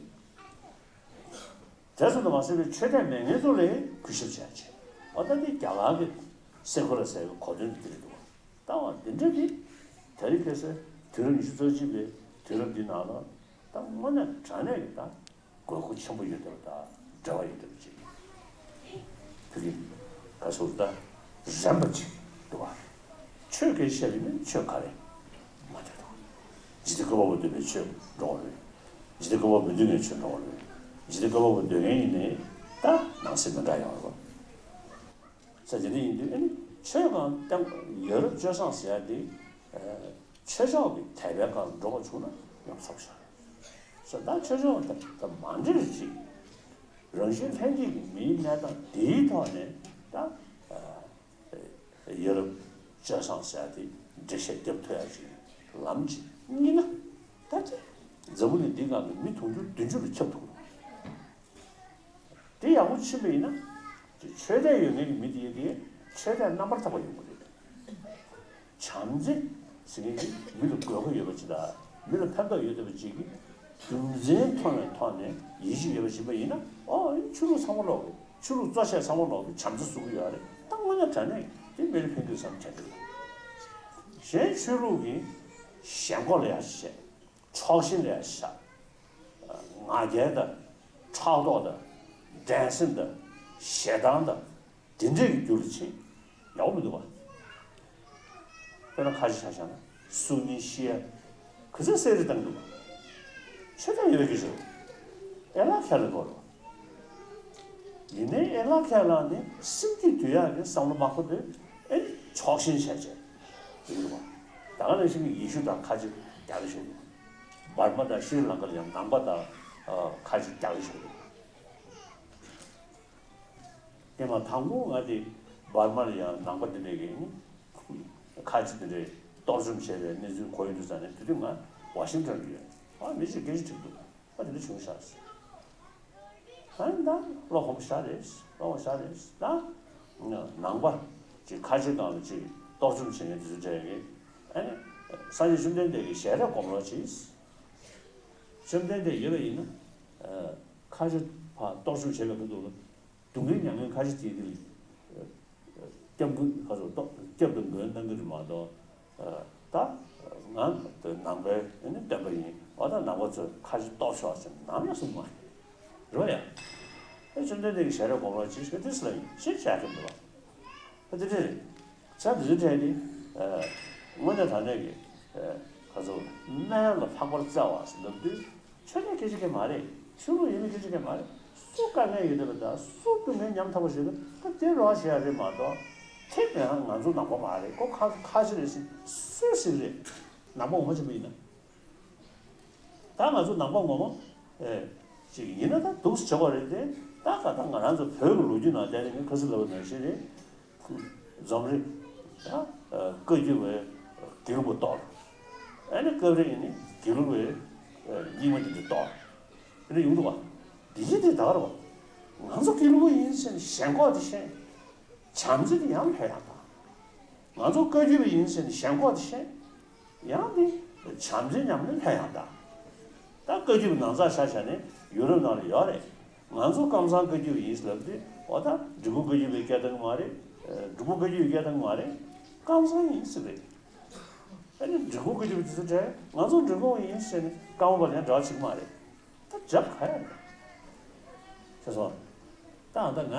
དེ་ཙམ་དུ་མ་ཟད་པའི་ཆོས་དད་མེད་མཁན་ཚོ་ལ་གུས་ཞབས་བྱེད་ཡག་བྱེད། འོ་ད་དེ་རྒྱ་གར་གྱི་སེ་ཁུ་ལར་ཟེར་ཡག་གི་གོ་དོན་དེ་རེད་འདུག་ད་བ་འདི་འདྲ་དེ་དེ་རིང་ཁ་སང་དུས་རབས་ཉི་ཤུ་རྩ་གཅིག་པའི་དུས་རབས་འདི་ནང་ལ་ད་དངོས་གནས་དྲང་གནས་ཀྱི་ད། དགོས་མཁོ་ཆེན་པོ་ཡོད་བསྡད་པ་དང་འབྲེལ་བ་ཡོད་བསྡད་པ་ཅིག་ཕ་གི་ག་ཚོད་ད་རན་པ་ཅིག་འདུག་བ། ཆོས་སྐད་བཤད་པ་ཡིན་ན་ཆོས་ག་རེ་མ་འདོད་དོ། འཇིག་རྟེན་བསྐལ་པ་པོ་འདོད་པའི་ཆོས་འགྲོ་བ་རེད། འཇིག་རྟེན་བསྐལ་པ་པོ་མི་འདོད་མཁན་ཆོས་འགྲོ་བ་རེད། འཇིག་རྟེན་བསྐལ་པ་པོ་འདོད་མཁན་ཡིན་ནའི་ད་ནང་གསེས་མི་འདྲ་ཡོང་བ། ས་དེ་འདྲ་ཡིན་དུས་ཨ་ནི་ཆོས་གང་སྟེང་ཡ་རབས་སྤྱོད་བཟང་ཟེར་ཡ་དེ་ཆོས་ཕྱོགས་ཀྱི་དད་པའི་སྒང་འགྲོ་བ་བྱུང་ན་ཡང་ཚོགས་ཤག་ས་ད་ཆོས་ཕྱོགས་དང་ད་མ་འདྲེས་ཅིག་རང་བཞིན་ལྷན་སྐྱེས་ཀྱི་མིའི་གནས་སྟངས་དེའི་ཐོག་ནས་ད་ཡ་རབས་སྤྱོད་བཟང་ཟེར་ཡ་དེ་འགྲེལ་བཤད་རྒྱབ་ཐུབ་ཡ་ཅིག་ལམ་ཅིག་རྙེད་ན་ད་དེ་འཛམ་བུ་གླིང་འདི་སྒང་གི་མི་དུང་ཕྱུར་བདུན་ཅུ་ལ་ཁྱབ་ཐུབ། དེ་ཡག་པོ་ཕྱིན་པ་ཡིན་ན། ཆོས་དད་ཡོད་མཁན་གྱི་མི་དེ་དེ་ཆོས་དད་རྣམ་པར་དག་པ་ཡོང་གི་རེད། བྱམས་བརྩེ་ཟེར་མཁན་གྱི་མི་ལ་དགོས་མཁོ་ཡོད་པ་ཅིག་དང་མི་ལ་ཕན་ཐོགས་ཡོད་བསྡད་པ་ཅིག་གིས་རྒྱུ་མཚན་མཐོང་བའི་ཐོག་ནས་ཡིད་ཆེས་ཡོད་པ་ཡིན་པ་ཡིན་ན། ཨོ་ཨེ་ཆོས་ལུགས་ཚང་མ་ལོག་གི་ཆོས་ལུགས་གཙོ་ཆེ་ཚང་མ་ལོག་གི་བྱམས་བརྩེ་བཟོ་གི་ཡོད་རེད། ད་དངོས་གནས་དྲང་གནས་དེ་མི་ལ་ཕན་གྱི་བསམ་དྲན་གྱི་རེད། གཞན་ཆོས་ལུགས་ཀྱི་ཞེན་ཁོག་ལ་ཡག་ཤོས་བྱས། ཕྱོགས་ཞེན་ལ་ཡང་བཞག་ང་རྒྱལ་དང་། ཕྲག་དོག་དང་། འགྲན་སེམས་དང་། ཞེ་སྡང་དང་། དེ་འདྲས་ཀྱི་རྒྱུ་ལ་ཕྱིན། ཡག་པོ་མི་འདུག་བ། དཔེར་ན་ཁ་ཆེ་ཆ་བཞག་ན་སུ་ནི་ཤི་ཡ། ག་ཚོད་གསེར་རེ་བཏང་འདུག་ཆོས་དད་ཡོད་པའི་སྐད་ཆ་རེད། ཨེ་ལགས་ཁྱེད་ལ་གོ་རེད་བ། ཡིན་ནའི་ཨེ་ལགས་ཁྱེད་ལ་ནི་སེམས་རྒྱུད་འདུལ་ཡག་གི་བསམ་བློ་མ་འཁོར་དུས་ཨེ་ནི་ཕྱོགས་ཞེན་བྱས་བྱས་ཡིན་འདུག་བ། ད་ག་ནང་བཞིན་གྱི་ཡེ་ཤུ་དང་ཁ་ཆེ་རྒྱག་གི་བཞག་འདུག་འབར་མ་དང་ཤྲི་ལང་ཀ་ལ་ཡང་ནང་པ་དང་ཨ་ཁ་ཆེ་རྒྱག་གི་བཞག་འདུག་དེ་མ་དང་པོ་ང་དེ་འབར་མ་ལ་ཡང་ནང་པ་དེ་འདྲས་ཀྱི་ཁ་ཆེ་དེ་འདྲས་གཏོར་བཅོམ་བྱས་པའི་གནས་ཚུལ་གོ་ཡོང་དུས་ཙང་ནས་དེ་དུས་ང་ཝ་ཤིང་ཊོན་དུ་ཡོད། ཨ་མི་ཞིག་སྐད་ཆ་དྲིས་འདུག་ཨ་དེ་འདྲ་བྱུང་ཤག་ཨ་ནི་ད་བློ་ཁོམ་ཤག་རེད། བློ་ཁོམ་ཤག་རེད། ད་ནང་པ་ཅིག་ཁ་ཆེ་སྒང་ལ་ཅིག་གཏོར་བཅོམ་བྱེད་མཁན་དེ་ཚོ་འདྲས་ཀྱི་ཨ་ནི་སངས་རྒྱས་བཅོམ་ལྡན་འདས་ཀྱི་ཞལ་རས་སྒོམ་རོགས་གྱིས། བཅོམ་ལྡན་འདས་ཡོད་པ་ཡིན་ན། ཨ་ཁ་ཆེ་ཕར་གཏོར་བཅོམ་བྱེད་པའི་ཁ་ཐུག་ལ་སྡུག་བསྔལ་མྱང་མཁན་ཁ་ཆེ་དེ་དེ་ལ་སྐྱབས་མགོན་ཁ་ཚོ་སྐྱབས་དང་མགོན་གནང་གི་རེད་མ་གཏོགས། ཨ་ད་ང་དེ་ནང་པའི་ནི་བསྟན་པ་ཡིན། འོ་ད་ནང་པ་ཚོས་ཁ་ཆེ་གཏོར་ཤོག་ཟེར་ནམ་ཡང་གསུངས་མ་རེད། རེད་བ་ཡ། ཨེ་བཅོམ་ལྡན་འདས་ཀྱི་ཞལ་རས་སྒོམ་རོགས་གྱིས་ཟེར་དེ་ལ་ཡིན་ཞེས་བྱ་གི་འདུག་བ། ཨ་དེ་འདྲ་རེད། ས་དེ་ཚོའི་གྲས་དེ། ཨ་དངོས་གནས་དྲང་གནས་ཀྱི་ཨ་ཁ་ཚོ་སྨན་ལ་ལྷག་པར་བརྩེ་བ་ཟེར་ལབ་དུས་ཆོས་དད་སྐད་ཆ་གང་མ་རེད། ཆོས་ལུགས་ཡིན་མིན་སྐད་ཆ་གང་མ་རེད། སུ་དཀའ་ངལ་ཡོད་བསྡད་པ་དང་སུ་སྡུག་བསྔལ་མྱངས་ཐུབ་པ་ཞིག་ལ་ད་དེ་རོགས་བྱེད་ཡ་རེད་མ་གཏོགས། དེ་མིན་ང་ཚོ་ནང་པ་མ་རེད། ཁོ་ཁ་ཁ་ཆེ་རེད་ཟེར་སུས་ཟེར་གི་རེད། ནང་པ་ངོ་མ་ཆེན་པོ་ཡིན་ན། ད་ང་ཚོ་ནང་པ་ངོ་མ་ཨེ་ཅིག་ཡིན་ན་ད་འདུག་སེ་བྱེད་དགོས་རེད་དེ། ད་ག་ད་ང་རང་ཚོ་བོད་ཀྱི་ལོ་རྒྱུས་ནང་བལྟས་ནས་ངས་ཁ་སང་ལབ་པ་ནང་བཞིན་རེད། འཛོམས་རེད། ད་བཀའ་བརྒྱུད་པའི་དགེ་ལུགས་པ་གཏོར། ཨ་ནི་སྐབས་རེ་ཡིན་ནི་དགེ་ལུགས་པའི་རྙིང་མ་དེ་འདྲ་གཏོར། དེ་འདྲ་ཡོང་འདུག་བ། འདི་ཅི་འདི་ད་ག་རེད་བ། ང་ཚོ་དགེ་ལུགས་པ་ཡིན་ཟེར་ནས་ཞེན་ཁོག་དེ་ཤེས། བྱམས་བརྩེ་དེ་ཡང་ལྷོད་ཡག་དང་། ང་ཚོ་བཀའ་བརྒྱུད་པ་ཡིན་ཟེར་ནས་ཞེན་ཁོག་དེ་ཤེས། ཡང་དེ་བྱམས་བརྩེ་ཉམས་ལེན་ལྷོད་ཡག་དང་། ད་བཀའ་བརྒྱུད་པ་ནང་ཚགས་ཆ་བཞག་ནས་ཡུ་རོབ་ནང་ལ་ཡོད་རེད། ང་ཚོ་ཀམ་ཚང་བཀའ་བརྒྱུད་པ་ཡིན་ཟེར་ལབ་དུས་འོ་ད་འབྲི་གུང་བཀའ་བརྒྱུད་པའི་སྐད་བཏང་གི་མ་རེད། འབྲི་གུང་བཀའ་བརྒྱུད་པའི་སྐད་བཏང་གི་མ་རེད། ཀམ་ཚང་ཡིན་ཟེར་རེད། ཨ་ནི་འབྲི་གུང་གི་དེ་དེ་ཚོ་དྲན་ང་ཚོ་འབྲི་གུང་ཡིན་ཟེར་ནས་ཀམ་པ་ལ་ཡང་འབྲེལ་བ་བྱེད་ཀྱི་མ་རེད། ད་རྒྱབ་ག་ཡ་རེད། ཤེས་སོང་། ད་ཨ་ད་ང་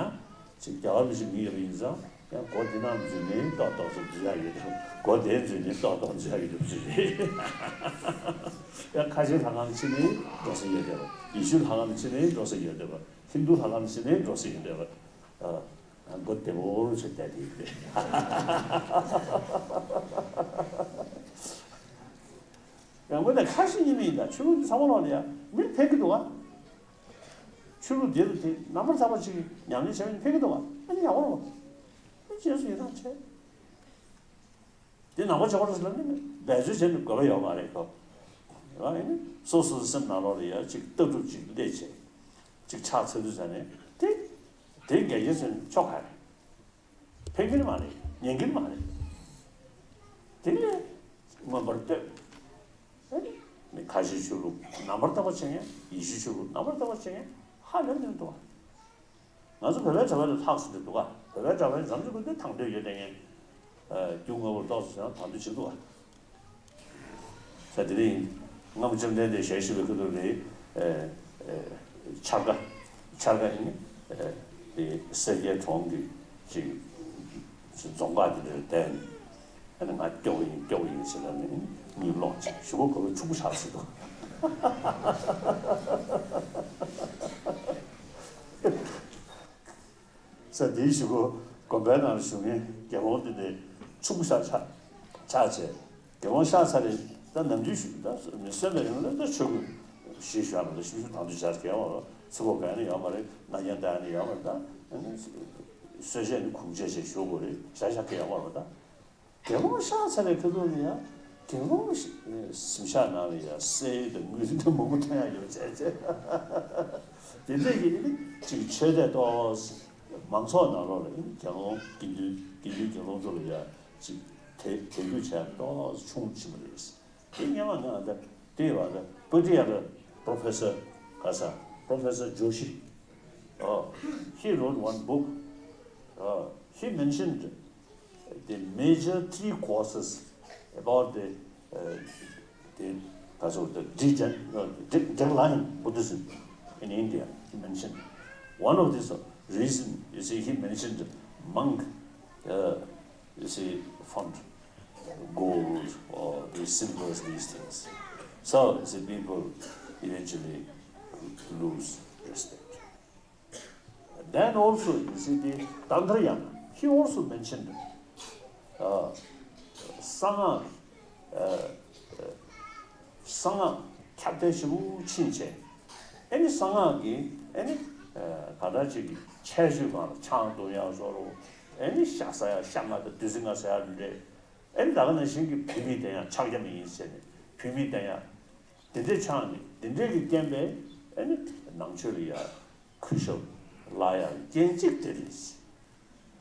ཅིག་རྒྱལ་བ་མི་ཞིག་མི་ཡོད་པ་ཡིན་ཙང་ཡང་སྒོ་འདི་ནང་འཛུལ་ནས་ཏོག་ཏོག་ཚོ་འཛུལ་ཡ་ཡོད་དམ། སྒོ་དེ་འཛུལ་ནས་ཏོག་ཏོག་འཛུལ་ཡ་ཡོད་དམ་ཟེར་རེད། ཡང་ཁ་ཆེའི་ལྷ་ཁང་ཕྱིན་ནས་འགྲོ་ས་ཡོད་བསྡད་པ། ཡེ་ཤུའི་ལྷ་ཁང་ཕྱིན་ནས་འགྲོ་ས་ཡོད་བསྡད་པ། ཧིན་རྡུ་ལྷ་ཁང་ཕྱིན་ནས་འགྲོ་ས་ཡོད་བསྡད་པ། ཨ། སྒོ་བདེ་པོ་རུ་བྱས་བསྡད་དེ་ཡིན་པས། ཡང་སྒོ་ནས་ཁ་ཞིག་ཉི་མ་ཡིན་ད་ཆོས་ལུགས་འདི་ཚང་མ་ལོག་ལ་ཡ་མིར་ཕན་གི་འདུག་ཨ། ཆོས་ལུགས་འདི་རུ་དེ་རྣམ་པར་དག་པ་ཅིག་ཉམས་ལེན་བྱས་ན་ཕན་གི་འདུག་ཨ། ཨ་ནི་ཡག་པོ་རེད་པ། ཨ་རྗེས་སུ་ཡི་རང་བྱས། དེ་ནང་པ་བྱེད་པ་རེད་ཟེར་ལབ་ནི་འབད་རྩོལ་བྱས་ནས་དགོས་པ་ཡོད་མ་རེད་ཁོ། ཡང་ཨེ་ནི་སོ་སོ་སོའི་སེམས་ནང་ལོགས་ལ་ཡ་གཅིག་ལྟ་གྲུབ་ཅིག་སླེབས་བྱས། གཅིག་ཕྱག་འཚལ་འདུག་ཟེར་ནས་དེ། དེ་འགལ་རྐྱེན་བཟོས་ནས་ཆོག་ག་རེད། ཕན་གྱི་མ་རེད། ཉན་གྱི་མ་རེད། དེ་ལས་མངོན་པར་བསྟོད། ཨེ་ནི་ཁ་ཆེའི་ཆོས་ལུགས་རྣམ་པར་དག་པ་བྱེད་མཁན། ཡེ་ཤུའི་ཆོས་ལུགས་རྣམ་པར་དག་པ་བྱེད་མཁན་ཧ་ལས་ནས་འདུག་བ། ང་ཚོ་བོད་པའི་གྲྭ་པ་ལས་ལྷག་ཟེར་དུ་འདུག་ག་བོད་པའི་གྲྭ་པ་ལས་འཛམ་གླིང་ཁུལ་དུ་དང་དོད་ཡོད་དེ་ངས། རྒྱུ་དངོས་པོར་ཏོག་ཙམ་ཡང་དང་དོད་བྱེད་འདུག་ག་ས་དེ་རིང་སྔ་མོ་བཅོམ་ལྡན་འདས་ཞལ་བཞུགས་པའི་ཁ་ཐུག་ལ་འཆར་ཀ་འཆར་ཀ་ཡིན། དེ་སེར་སྐྱའི་གྲོང་གི་ཅིག་རྫོང་ཁག་དེ་འདྲར་བསྡད་ནས། ཨ་ནི་ང་སྐྱོ་བོ་ཡིན་སྐྱོ་བོ་ཡིན་ཟེར་ལབ་ནས་གཉིད་ལོག་ཅིག་གཞུག་གུ་ཁོ་ཕྱུག་པོ་ཆགས་ཟེར་འདུག་ས་དེའི་གཞུག་གུ་དགོན་པའི་ནང་ལ་བཞུགས་མཁན་དགེ་སློང་དེ་འདྲའི་ཕྱུག་པོ་ཆགས་ཆགས་ཆགས་བྱས། དགེ་སློང་ཤག་ཚར་རེད། ད་ནམ་རྒྱུན་ཞུ་ད་མི་གསོན་པའི་རིང་ལ་ད་ཆོས་གོས་ཞིག་ཞུ་ཡ་མ་གཏོགས་ཞིབ་ཞུ་དང་དུ་བྱ་གལ་བ་རོ་ཚི་གོ་ག་ནི་ཡོད་མ་རེད། ན་ཉན་ད་ནི་ཡོད་མ་རེད། ད་གསོལ་ཇ་ནི་ཁུག་ཇ་ཞིག་ཞུ་དགོས་རེད། ཞག་ཞག་གི་ཡོད་མ་རེད། ད་དགེ་སློང་ཤག་ཚར་རེད་ཁ་ཐུག་ནི་ཡ་དགེ་སློང་གཟིམ་ཤག་ནང་ལ་ཡ་གསེར་དང་དངུལ་དང་མང་པོ་ཐོན་ཡ་ཡོད་བྱས་བྱས། དེ་འདྲས་ཀྱི་ནི་ཅིག་ཆོས་དད་ཏོག་མང་ཚོགས་ནང་ལོགས་ལ་ནི་དགེ་སློང་དགེ་འདུན་དགེ་འདུན་དགེ་སློང་ཚོ་ལ་ཡ་ཅིག་དད་དད་གུས་བྱས་ཏོག་ཆུང་ཆེན་པོ་རེད། དེ་སྔོན་མ་ང་ད་དེ་བ་ད་པུ་ཏི་ཡ་ལ་Professor ག་ས་Professor Joshi, oh, he wrote one book. Oh, he mentioned the major three causes about the, uh, the, that's what the degen, no, de- decline Buddhism in India. He mentioned one of this reason. You see, he mentioned monk, uh, you see, found gold or the silvers, these things. So, you see, people eventually lose respect. Then also, you see, the Tantrayana, he also mentioned, uh, Sangha, uh, གསང་སྔགས་ཁྱབ་གདལ་ཞེ་པོ་ཕྱིན་བྱས། ཨེ་ནི་གསང་སྔགས་ཀྱི་ཨེ་ནི་ག་འདྲ་ཅིག་གི་ཁྱད་ཆོས་སྒང་ལ་ཆང་འཐུང་ཡག་བཟོ་རོགས། ཨེ་ནི་ཤ་ཟ་ཡག་ཤ་ང་དང་བདུད་རྩི་ང་ཟ་ཡག་འདྲ། ཨེ་ནི་ད་ག་ནང་བཞིན་གྱི་བུད་མེད་བསྟེན་ཡག་ཕྱག་རྒྱ་མི་ཡིན་ཟེར་ནས་བུད་མེད་བསྟེན་ཡག་དེ་འདྲས་ཆགས་ནས་དེ་འདྲས་ཀྱི་རྐྱེན་པས་ཨེ་ནི་ནང་ཆོས་ལ་ཡ། གུས་ཞབས་ལ་ཡང་རྐྱེན་གཅིག་དེ་རེད།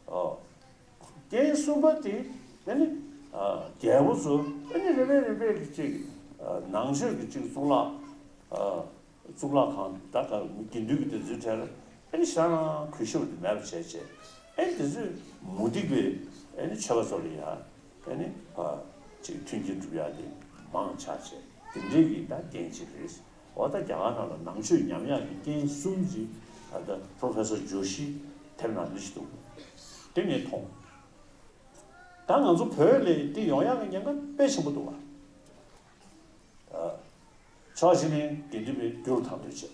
ཨོ། རྐྱེན་གསུམ་པ་དེ་ཨ་ནི་རྒྱལ་པོ་ཚོ་ཨ་ནི་རེ་རེ་རེ་རེ་གི་གཅིག་ནང་ཆོས་ཀྱི་གཅིག་གཙུག་ལག་གཙུག་ལག་ཁང་ད་ག་དགེ་འདུན་གྱི་དེ་ཚོའི་གྲས་ལ་ཨ་ནི་ཤ་རང་གུས་ཞབས་དེ་མེད་པ་བྱས་བྱས་ཨ་ནི་དེ་ཚོས་མུ་སྟེགས་པའི་ཨ་ནི་ཆོས་པ་ཚོ་ལ་ཡང་། ཨ་ནི། ཨ། ཅིག་མཐུན་རྐྱེན་སྒྲུབ་ཡག་དེ་མང་ཆགས་བྱས། དེ་འདྲའི་གི་ད་རྐྱེན་གཅིག་རེད། འོ་ད་རྒྱ་གར་ནང་ལ་ནང་ཆོས་ཉམས་ཡག་གི་རྐྱེན་གསུམ་ཅིག་ད་ལྟ་Professor Joshi དེབ་ནང་འདི་ཞིག་འདུག་དེ་ངས་མཐོང་། ད་ང་ཚོ་བོད་ལ་དེ་ཡོང་ཡག་གི་ཉེན་ཁ་དཔེ་ཆེན་པོ་འདུག་བ། ཕྱོགས་གཅིག་ནས་དགེ་འདུན་པའི་རྒྱུར་དང་དོད་བྱས།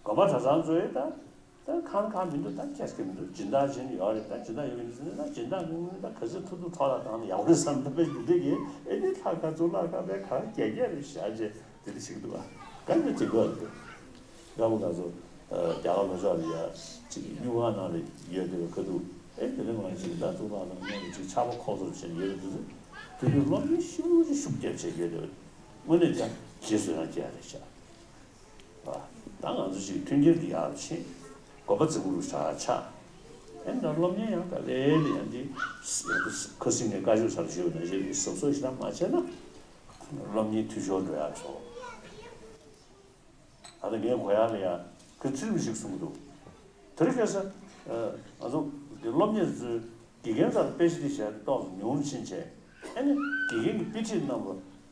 དགོན་པ་གྲྭ་ཚང་ཚོས་ད་ད་ཁང་ཁང་མི་འདུག་ད་ཁྱེད་ཀྱི་མི་འདུག་སྦྱིན་བདག་བྱེད་ཡོད་རེད། ད་སྦྱིན་བདག་ཡོད་མི་འདུག་ད་སྦྱིན་བདག་མི་འདུག་ད་ག་ཚོད་ཐུབ་ཐུབ་ཐོག་ལ་བཏང་ན་ཡག་པོ་རེད་བསམ་ད་དཔེ་འདི་འདྲ་གི་ཨེ་ནི་ལྷ་ཁང་གཙུག་ལག་ཁང་པའི་གང་རྒྱ་རྒྱ་རེད་བཞག་བྱས་དེ་འདྲ་བྱེད་ཀྱི་འདུག་ག་ག་འདྲ་བྱེད་དགོས་རེད། སྐབས་འགའ་ཚོ་རྒྱ་གར་ལྷོ་ཕྱོགས་ལ་ཡ་ཅིག་གཡུ་ཁང་ནང་ལ་ཡོད་དེ་བའི་ཁ་ཐུག་ཨེ་དེ་རིང་ང་ཅིག་ད་གཙུག་ལག་ཁང་ནང་ལ་ཅིག་ཆར་པ་ཁོག་ཚོར་བྱས་ཡོད་དེ་དུས་དེ་དུས་སློབ་གཉེར་ཤུགས་ཆེ་ཤུགས་རྒྱབ་བྱས་ཡོད་དེ་བའི་དངོས་གནས་ཀྱང་རྗེས་སུ་ཡང་སྐྱེ་ཡ་རེད་ཤག་ད་ང་ཚོ་ཞིག་མཐུན་རྐྱེན་འདི་ཡག་ཕྱིན། དགོན་པ་རྫིག་པོ་རུ་ཆགས་ཆགས། ཨེ་ན་སློབ་གཉེར་ཡང་ག་ལེ་ལེ་ཡང་འདི་ཁ་སང་ངས་བཀའ་ཤོག་ཚར་ཞུས་པ་ནང་བཞིན་གཟབ་གཟབ་ཞེ་དྲག་མ་བྱས་ན་སློབ་གཉེར་འཐུས་ཤོར་འགྲོ་ཡག་བྱུང་། ད་ལྟ་ངས་གོ་ཡག་ལ་ཡ་ཁོས་ཚུལ་མི་ཞིག་གསུང་གི་འདུག་དེ་རིང་ཁ་སང་ང་ཚོ་འདི་སློབ་གཉེར་ཚོའི་ དགེ་རྒན་རྩ་ལ་དཔེ་ཆ་འདི་བྱས་ཏེ་ཏོག་ཙམ་ཉུང་རུ་ཕྱིན་བྱས། ཨ་ནི་དགེ་རྒན་གྱི་དཔེ་ཁྲིད་རྣམ་པ་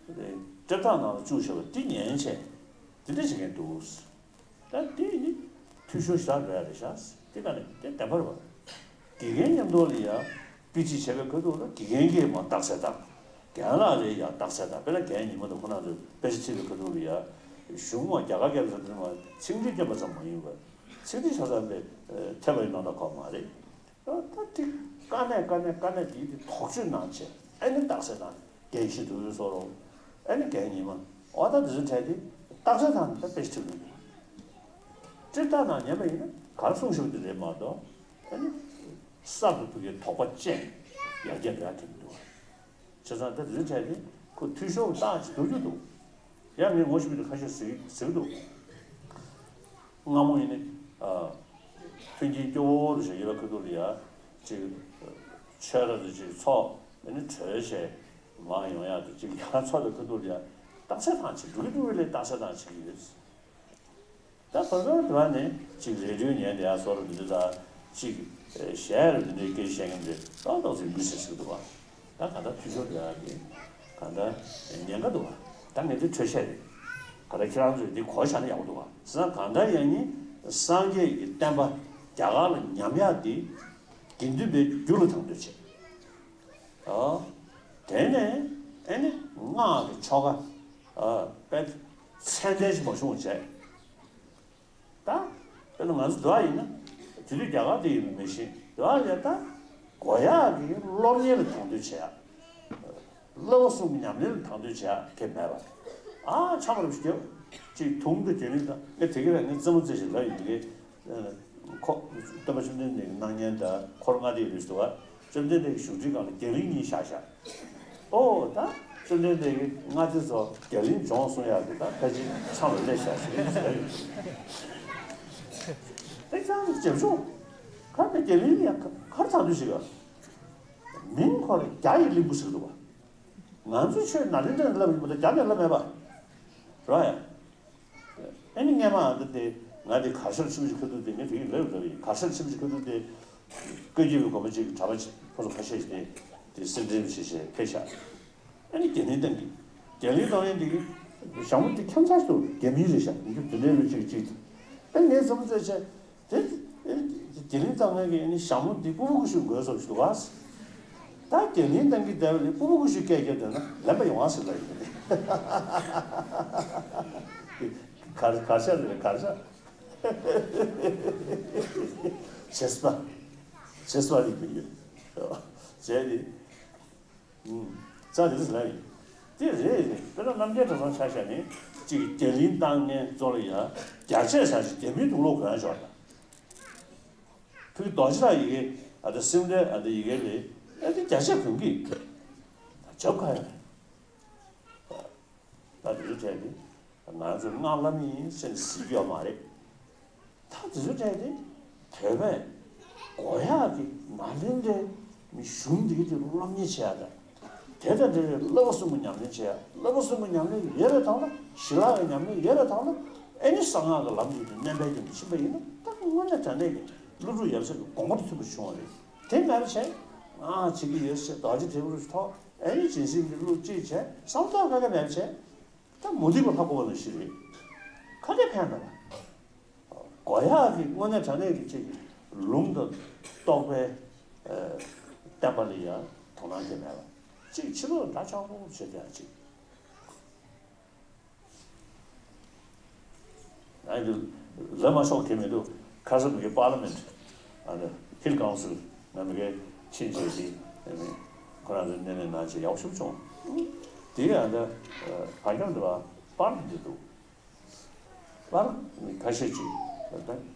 དེ་དཔེ་རྟགས་ནང་ལ་བཅུག་བཞག་པ་འདི་ཉན་བྱས། དེ་འདྲ་བྱེད་མཁན་འདུག། ད་དེ་ནི་འཐུས་ཤོར་ཞེ་དྲག་འགྲོ་ཡ་རེད་ཤག། དེ་ག་ནས་དེ་བདེན་པ་རེད་པ། དགེ་རྒན་མཉམ་དུ་ལ་ཡ་དཔེ་ཁྲིད་བྱས་པའི་ཁ་ཐུག་ལ་དགེ་རྒན་གྱིས་མར་རྟགས་གསལ་བཏང་། རྒན་ལགས་ལ་ཡ་རྟགས་གསལ་བཏང་། དཔེར་ན་རྒན་ཉི་མ་དང་ཁོ་རང་ཚོས་དཔེ་ཆ་ཁྲིད་པའི་ཁ་ཐུག་ལ་ཡ། གཞུང་བ་རྒྱ་གར་སྐད་ལ་ཟེར་དུས་མ་ཚིག་འགྲེལ་བསྐྱོན་པ་ཙམ་མ་ཡིན་པར། ཚིག་འགྲེལ་ཆ་ཚང་པའི་ཐེབས་པ་ཡིན་ན་ད་གོ་མ་རེད། ད་ད་དེ་དཀའ་གནད་དཀའ་གནད་དཀའ་གནད་དེ་དེ་དོགས་གཅོད་གནང་བྱས། ཨ་ནི་རྟགས་གསལ་བཏང་། རྒན་ཞི་དུ་བཟོ་རོགས། ཨ་ནི་རྒན་ཉི་མ། འོ་ད་དེ་ཚོ་གྲས་དེ་རྟགས་གསལ་བཏང་ནས་ད་དཔེ་ཁྲིད་དགོས། སྤྱིར་བཏང་ནང་ཉན་པ་ཡིན་ན་ག་རེ་གསུངས་བཞག་པ་དེ་རེད་མ་གཏོགས། ཨ་ནི་གསར་དུ་ཕ་གིའི་དོགས་པ་ཅན་ཡར་རྒྱས་འགྲོ་ཡ་དེ་མི་འདུག། བྱས་ཙང་ད་དེ་ཚོའི་གྲས་དེ་ཁོ་འཐུས་ཤོར་བཏང་ཅིག་འགྲོ་རྒྱུ་འདུག། ཡང་ངས་ངོ་ཤེས་པའི་ཁ་ཤས་ཟེར་ཟེར་གི་འདུག། སྔ་མོ་ཡིན་ནི། ཨ། མཐུན་རྐྱེན་སྐྱོ་བོ་རུ་ཞིག་ཡོད་པའི་ཁ་ཐུག་ལ་ཡ། ཅིག། ཆོས་ར་རུ་ཅིག་ཚོགས་ཨ་ནི་གྲོས་བྱས་མར་ཡོང་ཡག་དེ་ཅིག་ཡང་ཚོགས་པའི་ཁ་ཐུག་ལ་ཡ། རྟགས་གསལ་བཏང་བྱེད་འགྲོ་གི་འགྲོ་གི་ལས་རྟགས་གསལ་བཏང་བྱེད་ཀྱི་ཡོད། ད་བར་བར་དུ་ནས་ཅིག་རེ་ཌིའོ་ཉན་བསྡད་ཡ་བཟོ་འདྲ་འདི་འདྲ་དང་། ཅིག་གཞས་ར་འདི་འདྲའི་སྐད་བཤད་མཁན་འདི་ཏོག་ཏོག་ཙམ་མི་སྲིད་ཟེར་གི་འདུག་བ། ད་ག་ད་འཐུས་ཤོར་འགྲོ་ཡ་གི་ག་ད་ཉེན་ཁ་འདུག་བ། ད་ངས་འདི་འཕྲོས་བཤད་རེད། ག་ད་ཁྱེད་རང་ཚོས་འདི་གོ་བཞག་ན་ཡག་པོ་འདུག་བ། བྱས་ཙང་གང་ལྟར་ཡང་ནི་སངས་རྒྱས་ཀྱི་བསྟན་པ་རྒྱ་གར་ལ་ཉམས་ཡག་འདི་དགེ་འདུན་པའི་རྒྱུ་ལ་དང་དོད་བྱེད། ཨ། དེ་ནས་ཨེ་ནི་སྔགས་ཀྱི་ཆོ་ག་ཨ་དཔེ་ཚད་ལྡན་ཞིག་མ་བྱུང་བ་བྱས། ད་དཔེར་ན་ང་ཚོ་འདི་བ་ཡིན་ན་དེ་དུས་རྒྱ་གར་དེ་ཡིན་མིན་མི་ཤེས། འདི་བ་ལ་ད་གོ་ཡག་གི་སློབ་གཉེར་ལ་དང་དོད་བྱེད་ཡག། བསླབ་པ་གསུམ་གྱི་ཉམས་ལེན་ལ་དང་དོད་བྱེད་ཡག་གི་མེད་པ། ཨ་ཆམ་རུ་ཞིག་རྒྱབ། ཅིག་དུང་དུ་གྱོན་ནི་དང་ངས་དེ་གི་ར་ངས་རྩེད་མོ་རྩེ་ཞིག་ལབ་ཡིན་གི། ཁོ། སྟོན་པ་བཅོམ་ལྡན་འདས་ཀྱི་སྣང་བརྙན་དང་འཁོར་ལྔ་སྡེ་རེད་འདུག་བ། བཅོམ་ལྡན་འདས་ཀྱི་བཞུགས་ཁྲིའི་སྒང་ལ་རྒྱ་གླིང་གཉིས་བཞག་བཞག། ཨོ་ད། བཅོམ་ལྡན་འདས་ཀྱི་སྔ་རྗེས་སུ་རྒྱ་གླིང་སྦྱོངས་གསུང་ཡག་གི་ད་ཕལ་ཆེར་ཚང་ལ་སླེབས་བཞག་ཞེས་ཟེར་ཡོད། དེ་ཚང་རྗེ་བྱུང་། ཁ་ནས་རྒྱ་གླིང་ཡང་གར་ཚང་དུས་ཤིག་ག་མིང་ཁོ་ལ་རྒྱ་ཡི་གླིང་བུ་ཟེར་འདུག་བ། ང་ཚོས་ཆོས་ནཱ་ལེནྡྲ་ནས་བསླབས་ཡིན་པ་དང་རྒྱ་ནས་བསླབས་མེད་པ། རོ་ཡ། ཨ་ནི་སྔས་མ་ཨ་འདི་དེ་ང་དེ་གར་ཞ་ལ་ཆེན་པོ་ཞིག་ཁ་ཐུག་དེ་ངས་དེ་གི་ལབ་ལབ་ཡིན། གར་ཞ་ལ་ཆེན་པོ་ཞིག་ཁ་ཐུག་དེ། བཀའ་བརྒྱུད་པའི་དགོན་པ་ཅིག་གི་གྲྭ་པ་ཅིག་ཕོ་གསར་ཁ་ཤས་ཤིག་དེ་དེ་སེམས་ཁྲལ་བྱེད་བྱེད་ཕེབས་ཤག། ཨ་ནི་རྒྱ་གླིང་བཏང་གི་རྒྱ་གླིང་བཏང་ཡིན་དེ་གི་ཞྭ་མོ་དེ་ཁྱམས་ཚ་ཞིག་ཏུ་རྒྱ་མི་རེད་ཤག་ཡིན་རྒྱུ་དེ་འདྲའི་ལོ་གཅིག་གཅིག་དེ། ཨ་ནི་ངས་བསམ་བློ་རྩེ་བྱས། དེ། རྒྱ་གླིང་བཏང་མཁན་གྱི་ནི་ཞྭ་མོ་འདི་སྤུ་བོ་ཀུ་ཤུ་དགོས་སོགས་ཞུ་བ། ད་རྒྱ་གླིང་བཏང་གི་བསྡད་པ་ལས་སྤུ་བོ་ཀུ་ཤུ་སྐད་རྒྱབ་བསྡད་ན་ལན་པ་ཡོང་བ་ཟེར་ལ་ཡིན། གར་གར་ཤ་རེད་གར་ཤ། བྱེས་པ། བྱེས་པ་རིག་པ་ཡོད། བྱས་ཏེ། རྩ་དེ་ཚོ་ལ་ཡིན། དེ་རེད་རེད། དཔེར་ན་རྣམ་རྒྱལ་གྲྭ་ཚང་ཆ་བཞག་ནས་གཅིག་རྒྱ་གླིང་བཏང་མཁན་ཚོ་ལ་ཡ་རྒྱ་ཆས་ཟ་ཞིག་རྒྱ་མིའི་དུག་ལོག་གོན་ཡ་ཞོར་དང་། ཕུགས་རྡོ་རྗེ་ལགས་ཡི་གེ་ཨ་ད་སིམ་ལའི་ཨ་ད་ཡི་གེ་ལས་ཨ་ད་རྒྱ་ཆས་གོན་གི་འཇབ་ཁ་ཡ་རེད། ད་དེ་ཚོ་བྲལ་ཏེ་ང་ཚོ་སྔགས་བླ་མེད་ཡིན་ཟེར་ནས་ཟེར་རྒྱུ་ཡོད་མ་རེད། ད་དེ་ཚོ་བྲལ་ཏེ་བོད་པས་གོ་ཡག་གི་ནཱ་ལེནྡྲའི་གཞུང་འདི་གི་དེ་སློབ་གཉེར་བྱེད་ཡག་དང་། དེ་དང་འབྲེལ་བའི་བསླབ་པ་གསུམ་གྱི་ཉམས་ལེན་བྱེད་ཡག། བསླབ་པ་གསུམ་གྱི་ཉམས་ལེན་ཡོད་པའི་ཐོག་ལ་ཞི་ལྷག་གི་ཉམས་ལེན་ཡོད་པའི་ཐོག་ལ་ཨེ་ནི་གསང་སྔགས་ཀྱི་ལམ་གྱི་དེ་མནན་པའི་རྒྱུ་ཕྱིན་པ་ཡིན་ན་ད་དངོས་གནས་དྲང་གནས་ཀྱི་ཀླུ་སྒྲུབ་ཡབ་སྲས་ཀྱི་དགོངས་པ་དེ་མཐུན་པ་བྱུང་བ་རེད། དེ་མེད་པ་བྱས་ང་བྱེད་ཀྱི་ཡོད་ཟེར་རྡོ་རྗེ་དྲིལ་བུ་རུ་ཐོག་ཨེ་ནི་སྦྱིན་སྲེག་གི་གླུ་གཅིག་བྱས་བསམ་ཐག་ཁ་ཁ་མེད་པ་བྱས། ད་མུ་སྟེགས་པ་ལྷ་བཀོལ་བ་ནང་བཞིན་རེད། ག་དེ་ཕན་ཐོགས་པ། གོ་ཡག་གི་དངོས་གནས་དྲང་གནས་ཀྱི་ཅིག་ལུང་དང་རྟོགས་པའི་བསྟན་པ་ལ་ཡང་དོ་སྣང་བྱེད་མེད་པ། ཅིག་ཕྱི་ལོགས་འདྲ་ཆགས་པོ་བྱེད་ཀྱང་ཅིག། ང་ཡི་ལབ་མ་ཆོག་གི་མི་འདུག། ཁ་སང་མི་གའི་པར་ལི་མེན་ཊི། ཨ་ནི་ཧིལ་ཀའུན་སིལ་ང་མི་གའི་ཕྱིན་བྱས་ཏེ་ཁོ་རང་ཚོའི་སྣེ་ལེན་གནང་བྱས་ཡག་ཤོས་བྱུང་། དེ་ཡང་ད་བར་ཁྱམས་འདི་བ་པར་འདི་འདུག། པར་ཁ་ཤས་ཅིག་ད་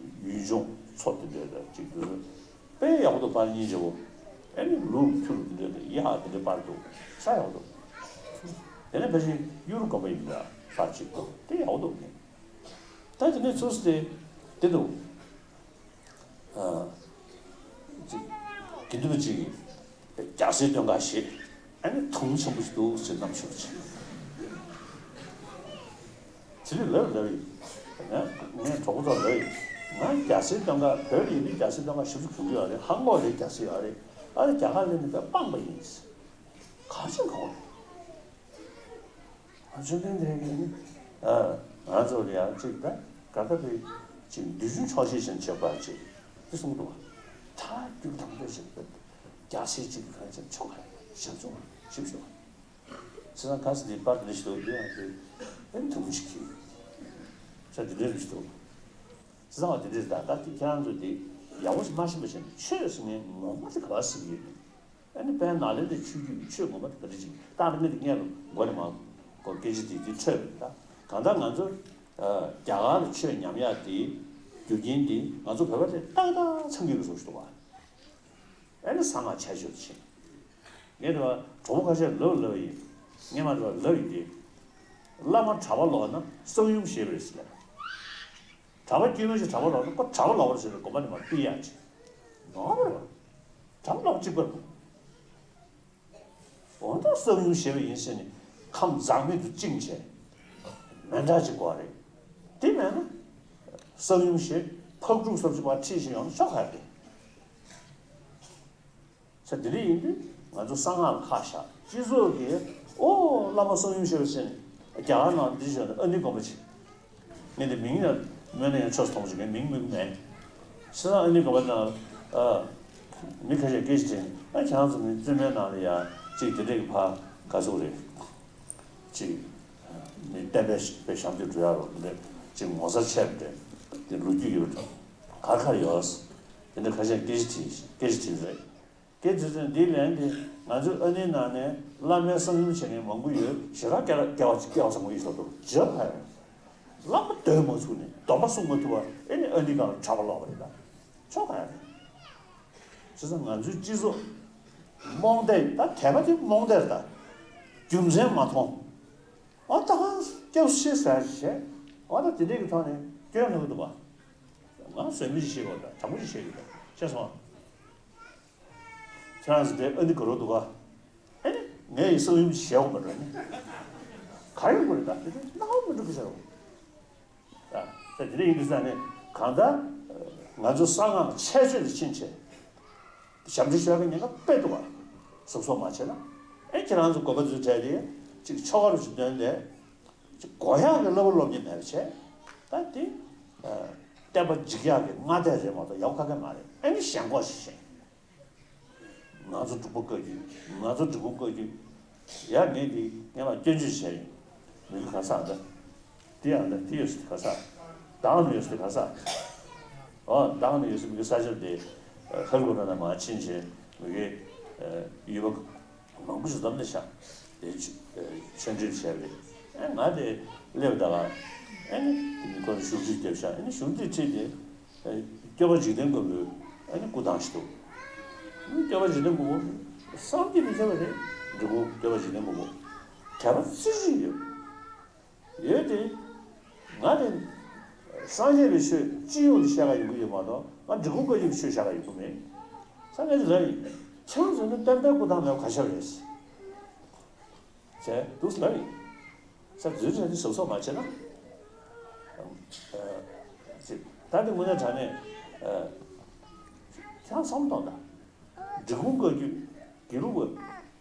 ཡུལ་ལྗོངས་མཚོ་དེ་འདྲའི་ད་ཅིག་འདུག། དཔེ་ཡག་པོ་འདུག། པར་སྙིང་རྗེ་པོ། ཨེ་ནི་ལུག་ཁྱུ་དེ་འདྲའི་ད་གཡག་དེ་འདྲའི་པར་འདུག། ས་ཡག་པོ་འདུག། དེ་ནས་ཕལ་ཆེར་གཡུ་རུ་དགོན་པ་ཡིན་འདྲ་པར་ཅིག་འདུག། དེ་ཡག་པོ་འདུག། ད་དེ་ནས་ཚུར་སུ་དེ་དེ་འདུག། ཨ། ཅིག་དགེ་འདུན་པ་ཅིག་གིས་རྒྱལ་སྲས་སྟོན་ཁ་ཞེས་ཨ་ནི་དུང་ཆེན་པོ་ཞིག་འདུག་ཟེར་གནང་བྱུང་ཅིག། དེ་རིང་ལབ་ལབ་ཡིན། ངས་ངས་གྲོགས་པོ་ཚོར་ལབ་ཡིན། ང་རྒྱལ་སྲས་སྟོན་ཁ་བོད་ལ་ཡིན་དུས་རྒྱལ་སྲས་སྟོན་ཁ་ཞེ་པོ་ཅིག་གྱོན་གྱི་ཡོད་རེད། ཧང་གོ་ལ་རྒྱལ་སྲས་ཡོད་རེད། ཨ་ནི་རྒྱ་གར་སླེབས་ནས་དཔེ་སྤངས་པ་ཡིན། ག་ཚོད་གོ་རེད། ཨ་བཅོམ་ལྡན་འདས་ཀྱིས་ནི། ཨ་ང་ཚོ་ལ་ཡང་ཅིག་ད་ག་ད་དེ་ཅིག་འདོད་ཆུང་ཆོག་ཤེས་ཅན་བྱེད་པ་ཅིག་དེ་གསུངས་འདུག་བ། ད་རྒྱུ་དང་པོ་ཞིག་རྒྱལ་སྲས་ཅིག་གང་ཅན་ཆོག་ག་ཞབས་ཞུ་ཞིབ་ཞུ་བ། བྱས་ཙང་ག་ས་དེ་པར་འདི་ཞིག་འདུག་དེ་ཡང་དེ་ཨེ་ཐུང་ཞིག་གིས་ས་དེ་འདྲ་ཞིག་འདུག་བྱས་ཙང་བ་དེ་འདྲ་ད་ད་དེ་ཁྱེད་རང་ཚོ་དེ་ཡག་པོ་ཞིག་མ་ཤེས་པ་བྱས་ནས་ཆོས་ཟེར་མཁན་ངོ་མ་དེ་ག་པར་ཟེར་གྱི་ཡོད་མེད། ཨ་ནི་དཔལ་ནཱ་ལེནྡྲའི་ཆོས་བརྒྱུད་ཀྱི་ཆོས་ངོ་མ་དེ་ག་འདྲ་ཅིག་ད་ནི་མི་དེ་སྔོན་ལ་མགོ་ནས་མར་ཁོ་སྐད་ཆ་དེ་དེ་འཕྲོས་པ་རེད་ད། གང་ལྟར་ང་ཚོ་རྒྱ་གར་ལ་ཆོས་ཉམས་ཡག་དེ་རྒྱུ་རྐྱེན་དེ་ང་ཚོ་བོད་པ་དེ་ཏག་ཏག་ཚང་གི་ཡོད་པའི་བཟོ་ཞིག་འདུག་བ། ཨ་ནི་གསང་སྔགས་འཆལ་སྤྱོད་བྱེད། ངས་དེ་བ་གྲོགས་པོ་ཁ་ཤས་ལབ་ལབ་ཡིན། ངས་མ་དེ་བ་ལབ་ཡིན་ཏེ། བླ་མ་གྲྭ་པ་ལོག་ན་གསང་ཡུམ་ཞེས་པ་རེད་ཟེར་ལབ། གྲྭ་པ་དཀྱུས་མ་ཞིག་གྲྭ་པ་ལོག་ན་ཁོ་གྲྭ་པ་ལོག་པ་རེད་ཟེར་ནས་དགོངས་པ་ནས་མར་ཕུད་ཡག་ཅིག་ནོར་བ་རེད་བ། གྲྭ་པ་ལོག་གཅིག་པ་རེད། འོ་ན་གསང་ཡུམ་ཞེས་པ་ཡིན་ཟེར་ནས་ཁམས་འཛག་མེད་དུ་བཅིངས་བྱས། མཎྜལ་ཅིག་དགོས་རེད། དེ་མེད་ན། གསང་ཡུམ་ཞེས་ཕག་ཕྲུག་སོགས་ཀྱི་བར་ཁྲིད་བཞིན་ཡོང་ན་ཤོག་ཁ་རེད། ས་དེ་འདྲ་ཡིན་དུས་ང་ཚོ་གསང་སྔགས་ལ་ཁག་བཞག་སྤྱི་ཚོགས་ཀྱིས་ཨོ་བླ་མ་གསང་ཡུམ་ཞེས་པ་ཟེར་ནས་རྒྱ་གར་ནང་འདི་བྱས་ན་ཨ་ནི་དགོངས་པ་ཆེ། ངས་འདི་མིང་ཡང་སྨོས་ན་ཡང་ཆོས་མཐོང་ཆོག་ངས་མིང་སྨོས་ཀྱི་མེད། བྱས་ཙང་ཨ་ནི་དགོངས་པ་ན་ཨ་མི་ཁ་ཤས་སྐད་ཆ་དྲིས་ནས་ཨ་ཁྱེད་རང་ཚོ་མི་བཙུན་མའི་ནང་ལ་ཡང་ཅིག་དེ་འདྲས་ཀྱི་ཕ་ག་ཚོད་རེད། ཅིག་མི་བསྟན་པའི་ཞབས་ཏོག་འགྲོ་ཡ་རོགས་དེ་འདྲས་ཅིག་ངོ་མཚར་ཆེ་བ་འདྲས་དེ་ལོ་རྒྱུས་ཡོད་ག་ག་ཡོད། དེ་འདྲས་ཁ་ཤས་སྐད་ཆ་དྲིས་སྐད་ཆ་དྲིས་རེད། སྐད་དེ་ཚོས་འདིའི་ལན་དེ་ང་ཚོའི་ཨ་ནེའི་ནང་ནས་བླ་མའི་གསང་ཡུམ་བྱེད་མཁན་མང་པོ་ཡོད། ཞེ་དྲག་སྐལ་བ་སྐལ་བ་སྐལ་བ་བཟང་པོ་ཡིན་ཟེར་འདུག་བརྗོད་ཁ་ཡང་བླ་མ་འདོན་མ་ཚུགས་ནས་སྡོམ་པ་སྲུང་མ་ཐུབ་པ་ཨེ་ནི་ཨ་ནེ་སྒང་ལ་གྲྭ་པ་ལོག་པ་རེད་ད། ཆོག་ག་ཡང་རེད། བྱས་ཙང་ང་ཚོའི་སྤྱི་ཚོགས་རྨོངས་དད་ད་དད་པ་དེ་རྨོངས་དད་རེད་ད། རྒྱུ་མཚན་མ་མཐོང་། ཨ་ད་གང་སྐྱབས་སུ་མཆི་ཟེར་བྱས་ཨ་ད་དེ་འདྲས་ཀྱི་ཐོག་ནས་སྐྱོན་ལྷག་གི་འདུག་ག་ང་ཟོལ་མེད་ཅིག་བཤད་དགོས་ད་དྲང་པོ་ཅིག་བཤད་དགོས་ད་ཤེས་སོང་ཨ། ཁྱེད་རང་ཚོ་དེ་ཨ་ནི་དགའ་རབ་འདུག་ག་ཨ་ནི་ངས་ཡི་གསང་ཡུམ་ཞེ་དགོས་མ་འགྲོ་ནི། ག་ཡོང་དགོས་རེད་ད་དེ་དེ་སྣང་བ་མི་འགྲོ་གི་ཟེར་རོ། ད་དེ་འདྲ་ཡིན་དུས་ས་ནས་གང་ལྟར་ང་ཚོ་གསང་སྔགས་འཆལ་སྤྱོད་ལ་ཕྱིན་ཆད། ཞབས་འདྲེན་ཞུ་ཡག་གི་ཉེན་ཁ་དཔེ་འདུག་བ། གཟབ་གཟབ་མ་བྱས་ན། ཨེ་ཁྱེད་རང་ཚོ་དགོན་པ་ཚོའི་གྲས་དེ་ཅིག་ཆོ་ག་རུ་ཞིག་འདོན་ཏེ། ཅིག་གོ་ཡག་གི་བསླབ་པ་སློབ་ཉེས་མེད་པ་བྱས། ད་དེ། བསྟན་པ་འཇིག་ཡག་གི་སྔ་ལྟས་རེད་མ་གཏོགས་ཡག་པོ་ག་གེ་མ་རེད་ཨེ་ནི་ཞེན་ཁོག་ཞིག་བྱས། ང་ཚོ་འབྲུག་པ་བཀའ་བརྒྱུད། ང་ཚོ་འབྲི་གུང་བཀའ་བརྒྱུད། ཡ་ངས་འདི་སྔོན་མ་སྐྱོན་བརྗོད་བྱས་ཡིན། མི་གི་ག་ས་འདི། འདི་ཡང་འདི་འདི་ཡོད་སྲིད་ག་ས། བདག་ནི་ཡོད་སྲིད་ག་ས། ཨོ་བདག་ནི་ཡོད་སྲིད་མི་གི་ས་ཆ་འདི། ཧ་རི་གོ་ན་ན་མ་ཕྱིན་ཆེ་མི་གི་ཡུལ་པ་མང་པོ་ཞིག་འཛོམས་ནས་ཤག་དེ་ཆོས་འབྲེལ་བྱས་པས་ཨེ་ང་དེ་སླེབས་ད་ག་ཨེ་ནི་དེ་མི་ཁོ་ནི་བཞུགས་ཁྲི་བརྒྱབ་ཤག་ཨེ་ནི་བཞུགས་ཁྲི་ཁྲི་དེ། སྐྱོབ་པ་འཇིག་རྟེན་མགོན་པོའི་ཨ་ནི་སྐུ་ཐང་ཞིག་འདུག་སྐྱོབ་པ་འཇིག་རྟེན་མགོན་པོ་བསམ་གྱིས་མི་ཁྱབ་པ་རེད། འབྲི་གུང་སྐྱོབ་པ་འཇིག་རྟེན་མགོན་པོ་དད་པ་རྩེ་གཅིག་ཡོད། ཡོད་དེ། ང་དེ་སངས་རྒྱས་པའི་ཆོས་སྤྱི་ཡོངས་ནས་བཤད་ག་ཡོང་གི་ཡོད་མ་གཏོགས་ང་འབྲི་གུང་བཀའ་བརྒྱུད་ཀྱི་ཆོས་བཤད་ག་ཡོང་གི་མེད། ས་ངས་དེ་ལབ་ཡིན། ཁྱེད་རང་ཚོ་ནི་བསྟན་པའི་སྐུ་ཐང་མེད་པ་ག་ཤ་རེད། བྱས་འདུག་ལབ་ཡིན། ས་འཛུལ་བྱས་ཏེ་གཟབ་གཟབ་མ་བྱས་ན། ཅིག་ད་དེ་དངོས་གནས་དྲང་གནས། ཁྱེད་རང་བསམ་བློ་གཏོང་དང་། འབྲི་གུང་བཀའ་བརྒྱུད། དགེ་ལུགས་པ།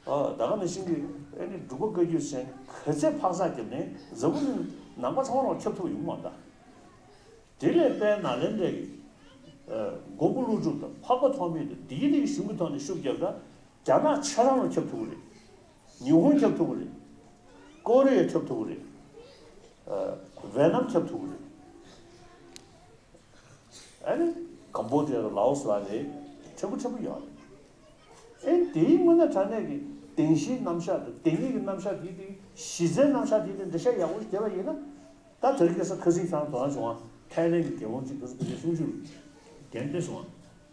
ད་ག་ནང་བཞིན་གྱི་ཨེ་ནི་འབྲུག་པ་བཀའ་བརྒྱུད་ཟེར་ནས་ག་ཚད་འཕག་འཚག་བརྒྱབ་ནས་འཛམ་བུ་གླིང་ནང་པ་ཚང་མ་ལ་ཁྱབ་ཐུབ་ཡོང་མ་གདའ། དེ་ལས་དཔལ་ནཱ་ལེནྡྲ་གི་མགོན་པོ་ཀླུ་སྒྲུབ་དང་འཕགས་པ་ཐོགས་མེད་དང་དེའི་རིགས་གཞུང་གི་ཐོག་ནས་ཤུགས་བརྒྱབ་ད་རྒྱ་ནག་ཆ་ཚང་ལ་ཁྱབ་ཐུབ་ཀྱི་རེད། ཉི་ཧོང་ཁྱབ་ཐུབ་ཀྱི་རེད། ཀོ་རི་ཡ་ཁྱབ་ཐུབ་ཀྱི་རེད། ཝེ་ནམ་ཁྱབ་ཐུབ་ཀྱི་རེད། ཨ་ནི་ཀམ་བོ་ཌི་ཡ་དང་ལའོ་སི་ལ་ནི་ཕྲན་བུ་ཕྲན་བུ་ཡོད་རེད། ཨེ་དེའི་དངོས་གནས་དྲང་གནས་ཀྱི་བདེན་བཞིའི་རྣམ་གཞག་དང་བདེན་གཉིས་ཀྱི་རྣམ་གཞག་དེའི་སྟེང་གཞི་རྩའི་རྣམ་གཞག་དེའི་སྟེང་འགྲེལ་བཤད་ཡག་པོ་ཞིག་བརྒྱབ་པ་ཡིན་ན། ད་དེ་རིང་ཁ་སང་ཁ་སང་ཁྱེད་རང་ཚོ་དོ་སྣང་བྱུང་བ་ཐའི་ལེན་གྱི་རྒྱལ་བ་གཅིག་དེ་ཚོ་ཕལ་ཆེར་གསུང་ཆོས་རྒན་ཏེ་སོང་བ།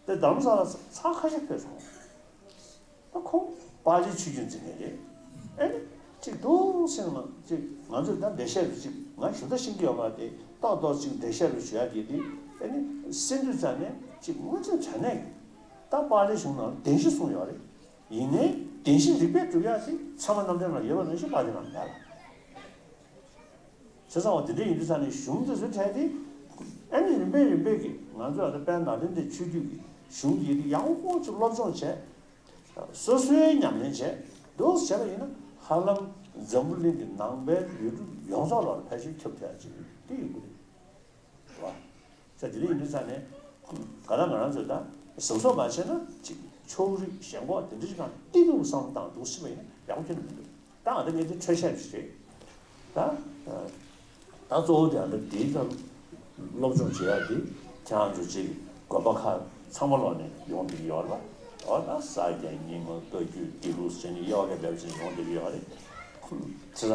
དེ་རྡ་རམ་ས་ལ་ཚ་ཁ་ཤས་ཕེབས་སོང་། ད་ཁོང་པཱ་ལིའི་ཆོས་བརྒྱུད་འཛིན་མཁན་རེད། ཨེ་ནི་གཅིག་འདུག་སེམས་ལ་གཅིག་ང་ཚོས་ད་འགྲེལ་བཤད་རུ་གཅིག་ང་ཞུ་ད་ཤེས་ཀྱི་ཡོད་མ་རེད་དེ་ཏོག་ཏོག་གཅིག་འགྲེལ་བཤད་རུ་ཞུ་ཡ་དེ་དེ་ཨེ་ནི་སེམས་འདུས་ཙམ་ནས་གཅིག་དངོས་འཛིན་དྲང་གནས་ཀྱི་ད་པཱ་ལིའི་གཞུང་ནང་བདེན་བཞི་གསུངས་ཡོད་རེད། ཡིན་ནའི་བདེན་བཞི་རིགས་པས་སྒྲུབ་ཡ་དེ་ཚད་མ་རྣམ་འགྲེལ་ནང་ཡོད་པ་ནང་བཞིན་པཱ་ལི་ནང་མེད་ལ། བྱས་ཙང་བ་དེ་འདྲ་ཡིན་དུས་ས་ནས་གཞུང་དེ་ཚོའི་གྲས་དེ་ཨ་ནི་རིམ་པས་རིམ་པས་ཀྱིས་ང་ཚོས་ཨ་ནི་དཔལ་ནཱ་ལེནྡྲའི་ཆོས་བརྒྱུད་ཀྱི་གཞུང་དེ་ཡང་ཧོ་ཅིག་སློབ་སྦྱོང་བྱས། སོ་སོའི་ཉམས་ལེན་བྱས་འདུག་བྱས་པ་ཡིན་ན་ཧ་ལམ་འཛམ་བུ་གླིང་གི་ནང་པའི་ཡུལ་གྲུ་ཡོངས་རྫོགས་ལ་ཕལ་ཆེར་ཁྱབ་ཐུབ་ཡ་ཅིག་དེ་ཡིན་དགོས་རེད། རེད་བ། ས་དེ་འདྲ་ཡིན་དུས་ཙང་ནས་ག་ལ་ང་རང་ཚོས་ད་གཟབ་གཟབ་མ་བྱས་ན་ཅིག་ཕྱོགས་རིས་ཞེན་ཁོག་དེ་འདྲ་ཞིག་གང་ཏི་ཏུ་བསམ་བཏང་འདུག་ཟེར་བ་ཡིན་ན་ཡག་པོ་ཁྱོན་ནས་མི་འདུག་ད་ང་ད་ངས་དེ་འཕྲོས་བཤད་ཅིག་རེད། ད་ད་གཙོ་བོ་དེ་ང་ད་དེའི་ད་སློབ་སྦྱོང་བྱེད་ཡག་དེ་ཁྱེད་རང་ཚོ་ཅིག་དགོན་པ་ཁག་ཚང་མ་ལོག་ནས་ཡོང་བསྡད་ཀྱི་ཡོད་རེད་བ། འོ་ད་ས་སྐྱ་རྙིང་མ་བཀའ་བརྒྱུད་དགེ་ལུགས་ཟེར་ནས་དབྱེ་བ་བརྒྱབ་བྱས་ཡོང་བསྡད་ཀྱི་ཡོད་རེད། བྱས་ཙང་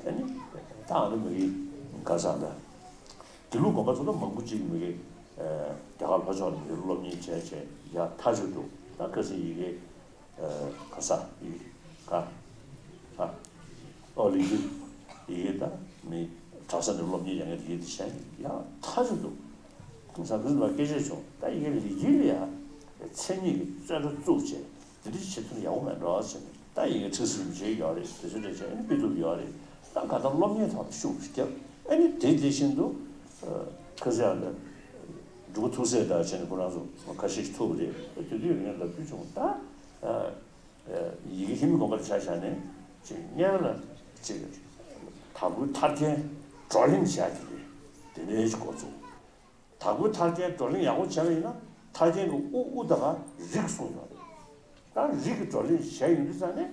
ཨ་ནི་ད་ང་ད་མི་གི་ག་ས་ད། དགེ་ལུགས་དགོན་པ་ཚོ་ལ་མང་པོ་ཅིག་མི་གེ་རྒྱ་གར་ལྷོ་ཕྱོགས་ལ་མི་གེ་སློབ་གཉེར་བྱས་བྱས་ཡག་ཐག་ཆོད་འདུག་ད་ཁ་སང་ཡི་གེ་ག་ས་ཡི་ག་ཨོ་ལི་གི་ཡི་གེ་ད་མི་གྲྭ་ས་ནས་སློབ་གཉེར་ཡག་གི་ཡི་གེ་དེ་བྱས་ནས་ཡག་ཐག་ཆོད་འདུག་ཁ་སང་ཁ་སང་ལ་སྐད་ཆ་བྱུང་ད་ཡི་གེ་ལི་གི་ལ་ཡ་མཚན་ཉིད་ཀྱི་རྩོད་འགྲན་བཙུགས་བྱས། དེ་འདྲ་བྱེད་ཐུབ་ན་ཡག་པོ་མེད་འགྲོ་ཟེར་ནས་ད་ཡི་གེ་ཁྲིད་ཟིན་བྱས་ཡོད་རེད། དེ་ཚོ་འདྲ་བྱས་ཨ་ནི་སྤེལ་ཐུབ་ཡོད་རེད། ད་ག་ད་སློབ་གཉེར་ཐོག་ལ་ཤུགས་བརྒྱབ་ཨ་ནི་དེ་དེ་བཞིན་དུ་ཁ་ཟེར་ཡང་ད་འབྲུག་པ་ཐུགས་སྲས་དང་བྱས་ནས་ཁོ་རང་ཚོ་ཁ་ཤས་ཤིག་ཐུག་པ་རེད། དེ་དུས་ངས་ལབ་རྒྱུ་བྱུང་ད་ཡི་གེ་ཧི་མི་དགོན་པར་ཆ་བཞག་ནས་ཅིག་སྔོན་ལ་ཅིག་དྭགས་པོའི་ཐར་རྒྱན་བགྲོ་གླེང་བྱ་རྒྱུ་རེད། དེ་འདྲའི་ཞིག་འགོ་ཚུགས། དྭགས་པོའི་ཐར་རྒྱན་བགྲོ་གླེང་ཡག་པོ་བྱས་པ་ཡིན་ན་ཐར་རྒྱན་གྱི་དབུ་དབུ་ད་ག་རིགས་གསུངས་ཡོད་རེད། ད་རིགས་ཀྱི་བགྲོ་གླེང་བྱས་ཡོང་དུས་ཙང་ནས་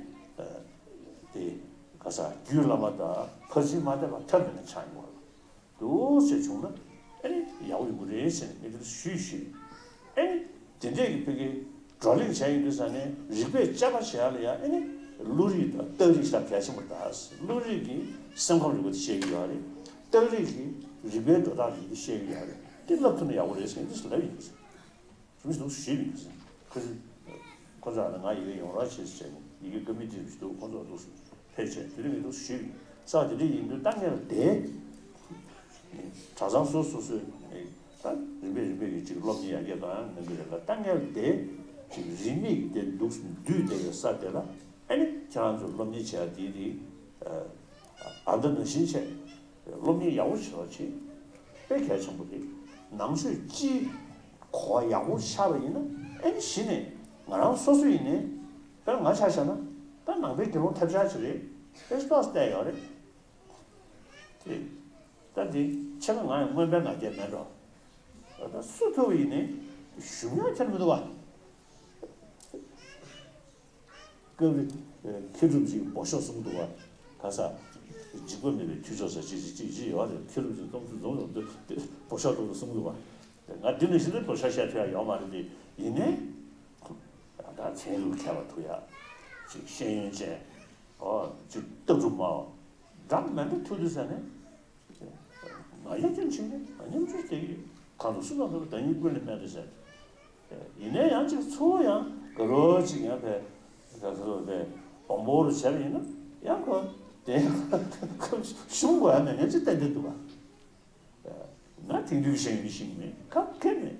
དེ་ག་ས་རྒྱུད་བླ་མ་དང་ཕར་ཕྱིན་མ་ཐེག་པ་ཐབས་མེད་ན་ཆགས་ཡོང་བ་རེད། འདུག་ཟེར་བྱུང་ན་ཨ་ནི་ཡག་པོ་ཡོང་གི་རེད་ཟེར་ནས་ངས་དེ་ཞུས་ཞུས། ཨ་ནི་དེ་འདྲས་ཀྱི་ཕ་གི་བགྲོ་གླེང་བྱས་ཡོང་དུས་ཙང་ནས་རིག་པས་དཔྱད་པ་བྱེད་ཡག་ལ་ཡང་ཨ་ནི་བློ་རིག་དང་རྟགས་རིག་ཞེ་དྲག་གལ་ཆེན་པོ་རེད། ད་བློ་རིག་གིས་སེམས་ཁམས་རིག་པ་དེ་ཤེས་ཀྱི་ཡོད་རེད། རྟགས་རིག་གིས་རིག་པའི་འགྲོ་སྟངས་རིག་པ་ཤེས་ཀྱི་ཡོད་རེད། དེ་བསླབ་ཐུབ་ན་ཡག་པོ་རེད་ཟེར་ནས་དེ་ལབ་ཡིན། རིམ་བཞིན་དུ་ཞུས་ཡིན། ཁོ་ཚོས་ཁོ་ཚོ་ལ་ང་ཡི་གེ་ཡོང་རོགས་བྱེད་ཟེར་ནས་ཡི་གེ་བཀའ་མོལ་དེ་རིམ་བཞིན་དུ་ཁོ་ཚོ་འདུག་ཕེབས་བྱས་དེ་རིང་ངས་འདུག་ཞུས་ཡིན། ས་དེ་འདྲ་ཡིན་དུས་ད་ངས་ལ་དེ་གྲྭ་ཚང་སོ་སོ་སོས་ད་རིམ་པས་རིམ་པས་ཀྱི་ཅིག་སློབ་གཉེར་ཡར་རྒྱས་གཏོང་ཡག་གནང་གི་རེད་ལ། ད་ངས་ལ་དེ་ཅིག་རིས་མེད་ཀྱི་དེ་འདུག་འདུས་བསྡད་པའི་ས་དེ་ལ་ཨ་ནི་ཁྱེད་རང་ཚོ་སློབ་གཉེར་བྱེད་ཡག་དེ་དེ་ཨ་མདའ་ནང་བཞིན་བྱས། སློབ་གཉེར་ཡག་པོ་བྱེད་རོགས་བྱེད། དཔེ་གལ་ཆེན་པོ་རེད། ནང་ཆོས་སྤྱིའི་གོ་བ་ཡག་པོ་ཤར་བ་ཡིན་ན་ཨ་ནི་གཞི་ནས་ང་རང་སོ་སོ་ཡིན་ནའི་དཔེར་ན་ང་ཆ་བཞག་ན་ད་ནང་པའི་དགེ་སློང་ཐབས་ཆག་ཅིག་རེད། དཔེ་ཏོག་ཙམ་བལྟས་ཡོད་རེད། དེ་ད་དེ་ཆ་ལ་ང་ཡང་མངོན་པའི་ང་རྒྱལ་མེད་འགྲོ། ད་སུ་ཐུག་པ་ཡིན་ནའི་ཞུམ་ཡག་ཁྱོན་མི་འདུག་བ། སྐབས་རེ་མཁས་གྲུབ་ཅིག་འབོ་ཤོག་གསུངས་འདུག་བ། ག་ས་འཇིགས་པ་མེད་པའི་ཐུགས་མཆོག་ཟེར་ཅིག་ཅིག་ཅིག་ཅིག་ཡོད་རེད། མཁས་གྲུབ་ཅིག་རྩོམ་ཚུལ་འཛོམས་འཛོམས་དུ་འབོ་ཤོག་ཏོག་ཏོ་གསུངས་འདུག་བ། ང་འདི་ནང་བཞིན་དུ་འབོ་ཤོག་བཤད་ཐུབ་ཡ་ཡོད་མ་རེད་དེ། ཡིན་ནའི་ད་ཚན་རིག་མཁས་པ་ཐུག་ཡ་ཅིག་ཤེས་ཡོན་ཅན་ཨོ་ཅིག་ལྟ་གྲུབ་མའོ་འདྲ་མི་འདྲ་ཐུག་དུས་ཟེར་ནས། ང་ཡང་ཅུང་ཕྱིན་ནས་ང་མཉམ་སྤྱོད་བྱེད་ཀྱི་ཡོད། གང་དུ་སུ་དང་སུ་ལ་བདག་ཉིད་ཀུན་ལས་མེད་དོ་ཟེར། ཡིན་ནའི་ཡང་ཅིག་ཚུར་ཡང་དགའ་རོགས་ཅིག་ཡང་བས་ད་ག་ཚོད་བས་སྦོམ་པོ་རུ་བྱས་པ་ཡིན་ན་ཡང་ཁོ་དེ་ཁོ་ཞུམ་དགོས་ཡ་མེད་མཁན་ཅིག་ཏན་ཏན་འདུག་བ། ང་དེང་དུས་ཤེས་ཡོན་ཤེས་ཀྱི་མེད་ཁ་སྐད་མེད།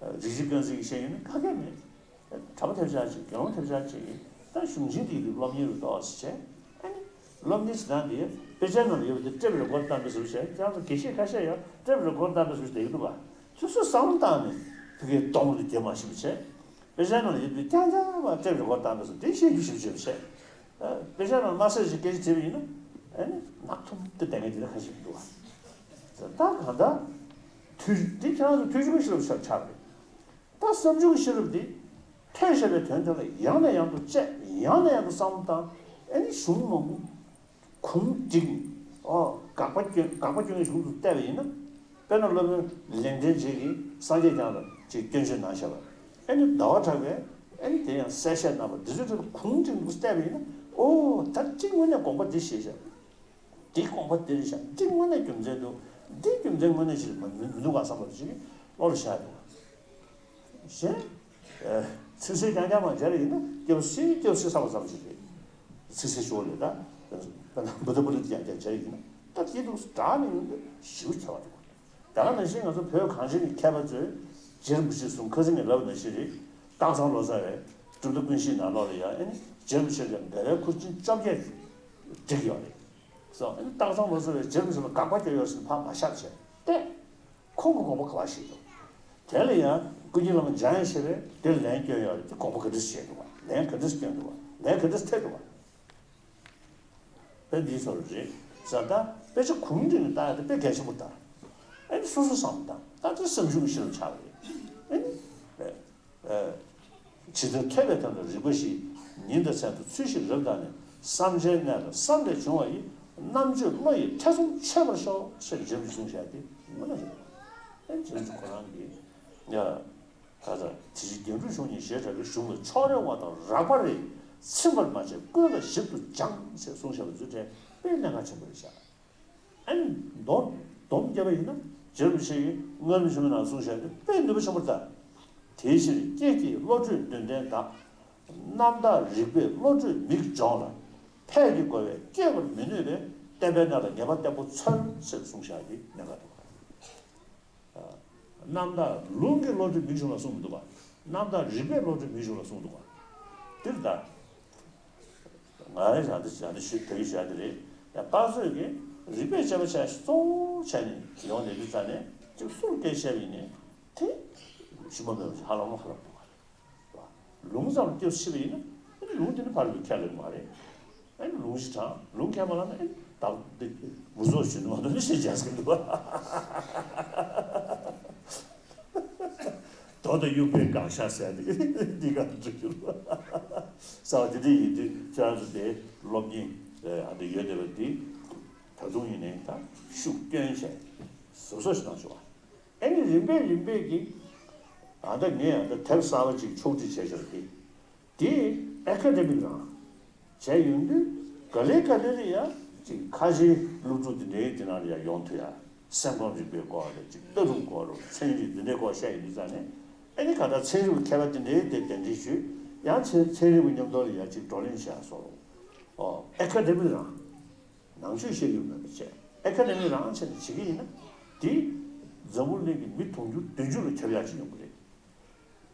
རིག་གཞི་ཀུན་གཟིགས་ཤེས་ཡོན་ནི་ཁ་སྐད་མེད། གྲྭ་པ་ཐབས་ཆག་ཅིག་དགེ་སློང་ཐབས་ཆག་ཅིག་ད་གཞུང་ཆེན་འདི་ཡི་སློབ་གཉེར་རུ་གཏོགས་ཟེར་བྱས། ཨ་ནི་སློབ་གཉེར་བྱེད་སྟངས་འདི་དཔེ་ཆའི་ནང་ལ་ཡོད་པ་འདི་ཊེབ་རེ་ཀོར་བཏང་པའི་བཟོ་བྱས། ཁྱེད་རང་ཚོ་དགེ་བཤེས་ཁ་ཤས་ཡང་ཊེབ་རེ་ཀོར་བཏང་པའི་བཟོ་བྱས་བསྡད་ཀྱི་འདུག་ག་དེ་ཚོས་བསམ་བློ་བཏང་ནས་ཕ་གིའི་གཏོང་ལོ་དེ་རྒྱབ་མ་ཤེས་པ་བྱས། དཔེ་ཆའི་ནང་ལ་ཡོད་པ་འདི་རྐྱང་རྐྱང་མ་ཊེབ་རེ་ཀོར་བཏང་པའི་བཟོ་འདི་བཤད་རྒྱུ་ཞིབ་ཞིབ་བྱས། དཔེ་ཆ་ནང་དམར་ཟས་ཤིག་སྐད་ཆ་དྲིས་པ་ཡིན་ན། ཨ་ནི་ནག་ཐུམ་དུ་བསྡད་མཁན་དེ་འདྲ་ཁ་ཤས་འདུག་བ། ད་གང་ལྟར། ཐོས་འདི་ཁྱེད་རང་ཚོ་ཐོས་བྱུང་གི་ཤེས་རབ་ཆགས་ཆགས་རེད། ད་བསམ་བྱུང་གི་ཤེས་རབ་འདི། ཐོས་བཤད་པའི་དོན་དེ་ལ་ཡང་ནས་ཡང་དུ་དཔྱད་ཡང་ནས་ཡང་དུ་བསམ་བློ་བཏང་། ཨ་ནི་གཞུང་མང་པོ། གུང་བསྒྲིགས། ཨོ་དགག་པ་སྐྱོན་དགག་པ་སྐྱོན་གྱི་གཞུང་དུ་བལྟས་པ་ཡིན་ན། དཔེར་ན་སློབ་དཔོན་ལེགས་ལྡན་འབྱེད་ཀྱིས་སངས་རྒྱས་བསྐྱངས་ལ་ཅིག་སྐྱོན་བརྗོད་གནང་བཞག་པ། ཨ་ནི་ཟླ་བ་གྲགས་པས་ཨ་ནི་དེ་ཡང་གསལ་བཤད་གནང་བ་འདི་ཚོའི་ཁྲོད་དུ་གུང་བསྒྲིགས་འདུག་བལྟས་པ་ཡིན་ན། ཨོ་ད་གཅིག་དངོས་གནས་དགོངས་པ་འདི་བཞེས་བཞག་འདི་དགོངས་པ་འདི་རེད་བཞག་འདི་དངོས་གནས་རྒྱུ་མཚན་འདུག་འདི་རྒྱུ་མཚན་དངོས་གནས་ཤིག་མི་མི་འདུག་ག་བསམ་པ་ཅིག་བློ་ལ་ཤར་འདུག་གཞན། ཚིག་གསལ་རྐྱང་རྐྱང་མ་སྦྱར་ཡིན་ན་སྐྱབས་སུ་སྐྱབས་སུ་བསམ་པ་ཙམ་ཞིག་རེད། ཚིག་གསལ་ཤོར་ལས་ད། བུ་ད་བུ་ད་བུ་ད་ཀྱང་ཀྱང་སྦྱར་ཡིན་ན་ད་དེ་འདུག་སྒྲ་ནི་ཡོང་དུས་ཞིབ་ཁྱད་པར་འདུག་ད་ག་ནང་བཞིན་ང་ཚོ་བོད་གངས་ཅན་གྱི་མཁས་པ་ཚོས་རྗེ་རིན་པོ་ཆེ་གསུང་ཁ་སང་ངས་ལབ་ནང་བཞིན་རེད། སྟག་ཚང་ལོ་ཙཱ་བའི་གྲུབ་མཐའ་ཀུན་ཤེས་ནང་ལོགས་ལ་ཡང་ཨ་ནི་རྗེ་རིན་པོ་ཆེ་ལ་འགལ་བའི་ཁུར་ཆེན་བཅོ་བརྒྱད་བསྒྲིགས་ཡོད་རེད། སོ་ཨ་ནི་སྟག་ཚང་ལོ་ཙཱ་བས་རྗེ་རིན་པོ་ཆེ་ལ་དགག་པ་བརྒྱབ་ཡོད་ཟེར་ནས་ཕར་མ་བཞག་བྱས་ཏེ། ཁོང་གི་དགོངས་པ་ག་པར་བཞེས་འདུག་དེ་ལ་ཡང་ཀུན་མཁྱེན་བླ་མ་འཇམ་དབྱངས་བཞད་པས་དེར་ལན་བསྐྱོན་ཡོད་རེད། དེ་དགོངས་པ་ག་འདྲ་བཞེས་འདུག་ ལན་ག་འདྲས་སྐྱོན་འདུག་བ། ལན་ག་འདྲས་ཐེབས་འདུག་བ། དཔེ་འདིའི་ཚོར་རེད་ཟེར། ད་དཔེ་ཆ་གུང་རིང་ལ་ལྟ་ཡ་དེ་དཔེ་གལ་ཆེན་པོ་ལྟ། ཨེ་ནི་སོ་སོ་བསམ་བློ་བཏང་། ད་དེ་བསམ་གཞིག་གི་ཤེས་རབ་ཆགས་རེད། ཨེ་ནི་ཨེ་ཇི་ལྟར་ཐོས་པའི་དོན་དུ་རིགས་པ་བཞི། ཉིན་དང་མཚན་དང་ཚུལ་བཞིན་རབ་བརྟགས་ནས། བསམ་བྱའི་གནས་ལ་བསམ་ལས་བྱུང་བ་ཡི། རྣམ་དཔྱོད་བློ་ཡིས་ཐེ་ཚོམ་ཆོད་པར་ཤོག་ཟེར་རྗེ་རིན་པོ་ཆེས་གསུངས་བཞག་དེ་དངོས་གནས་རེད། ཨེ་ནི་རྗེ་རིན་པོ་ཆེ་ཁོ་རང་གིས་ཡ། ད་ལྟ་དེ་བཞིན་རྒྱན་དྲུག་གཞུང་གཉིས་ཞེས་གྲགས་པའི་གཞུང་ལ་ཕྱོགས་རེ་བ་དང་རགས་པ་རེ་ཚིམ་པར་མ་བྱས་ཀུན་ལ་ཞིབ་ཏུ་སྦྱངས་ཞེས་གསུངས་བཞག་པ་ཚོའི་གྲས་དཔེ་གནད་འགག་ཆེན་པོ་རེད་ཤག་ཨ་ནི་མདོར་སྡོམ་བརྒྱབ་པ་ཡིན་ན་རྗེ་རིན་པོ་ཆེ་ཡིས་སྔར་མེད་ཕྱི་མའི་ནང་གསུངས་བཞག་དེ་དཔེ་ནུས་པ་ཆེན་པོ་རེད་ད། དེའི་ཕྱིར་སྐྱེས་ཀྱི་བློ་གྲོས་འདུན་ལྡན་དག་རྣམ་དག་རིག་པས་བློ་གྲོས་མིག་སྦྱོངས་ལ། ཕས་ཀྱི་རྒོལ་བས་བསྐྱེད་པར་མི་ནུས་པས་བསྟན་པའི་གནས་ལ་ངེས་པ་བརྟན་པོ་འཚོལ་ཞེས་གསུངས་བཞག་དེ་གནད་འགག་འདུག་རྣམ་དག་ལུང་གི་བློ་གྲོས་མིག་གཞུང་ལ་གསུངས་མི་འདུག་ག་རྣམ་དག་རིག་པའི་བློ་གྲོས་མིག་གཞུང་ལ་གསུངས་འདུག་ག་དེར་ད། ང་རང་ཡང་འདི་ཡང་འདི་ཞུ་དེ་གི་ཞུ་ཡ་དེ་རེད། ཡང་དཔག་ཚོད་ཀྱིས་རིག་པའི་དཔྱད་པ་བྱས་གཙོ་བོ་བྱས་ནས་ཡོང་ནས་འདི་ཙ་ནས་ཅིག་གསུང་སྐད་བཤད་པ་ཡིན་ནའི་དེ་ཞུམ་པ་མེད་པ་ཞིག་ཧ་ལམ་ཧ་ལམ་འདུག་ག་ལུང་ཙམ་སྐྱོ་ཤི་བ་ཡིན་ན་ཨ་ནི་ལུང་དེ་ནི་ཕར་ལུས་ཁས་ལེན་མ་རེད། ཨ་ནི་ལུང་ཞིག་དྲངས་ལུང་ཁས་མ་བླངས་ན་ཨ་ནི་བདག་འདི་མུ་ཟོག་ཞུ་ནི་མ་གཏོགས་ནི་ཞེས་བྱས་ཟེར་གི་འདུག་མདོ་དང་དབྱུག་པའི་དགག་བཞག་ཟེར་ཏེ་འདི་ག་འགྲིག་གི་རེད། ས་བ་དེ་འདྲ་ཡིན་དུས་ཁྱེད་རང་ཚོ་དེ་སློབ་གཉེར་ཨ་འདི་ཡོད་བསྡད་པ་འདི་ད་དུང་ཡིན་ནའི་ད་ཤུགས་བསྐྱོན་བྱས་ཟུར་ཟ་ཞིག་གནང་ཤོག་ཨ་ནི་རིམ་པས་རིམ་པས་ཀྱིས་ཨ་ད་ངས་ཨ་ད་དེབ་གསར་པ་ཅིག་ཕྱོགས་སྒྲིག་བྱས་ཤར་གི་དེ་ཨེ་ཁ་ཌེ་མིག་རང་བྱས་ཡོང་དུས་ག་ལེ་ག་ལེ་ལ་ཡ་ཅིག་ཁ་ཆེའི་སློབ་ཕྲུག་དེ་འདྲའི་དེ་ནང་ལ་ཡ་ཡོང་ཐུབ་ཡ། སེམས་ཁམས་རིག་པའི་སྐོར་རེད་ཅིག་ལྟ་གྲུབ་སྐོར་རེད་ཚན་རིག་དེ་འདྲའི་སྐོར་བཤད་ཡོང་དུས་ཙང་ནས་ཨ་ནི་ག་ད་ཚན་རིག་པའི་མཁས་པ་དེ་འདྲའི་དེ་གདན་འདྲེན་ཞུས་ཡང་ཚན་ཚན་རིག་པའི་མཉམ་དུ་ལ་ཡ་ཅིག་བགྲོ་གླེང་བྱས་སོང་། ཨོ་ཨེ་ཁ་ཌེ་མིག་རང་ནང་ཆོས་བཤད་རྒྱུ་མེད་པ་བྱས་ཨེ་ཁ་ཌེ་མིག་རང་བྱས་ནས་བྱེད་ཀྱི་ཡིན་ན་དེ་འཛམ་བུ་གླིང་གི་མི་དུང་ཕྱུར་བདུན་ཅུ་ལ་ཁྱབ་ཡག་ཅིག་ཡོང་གི་རེད།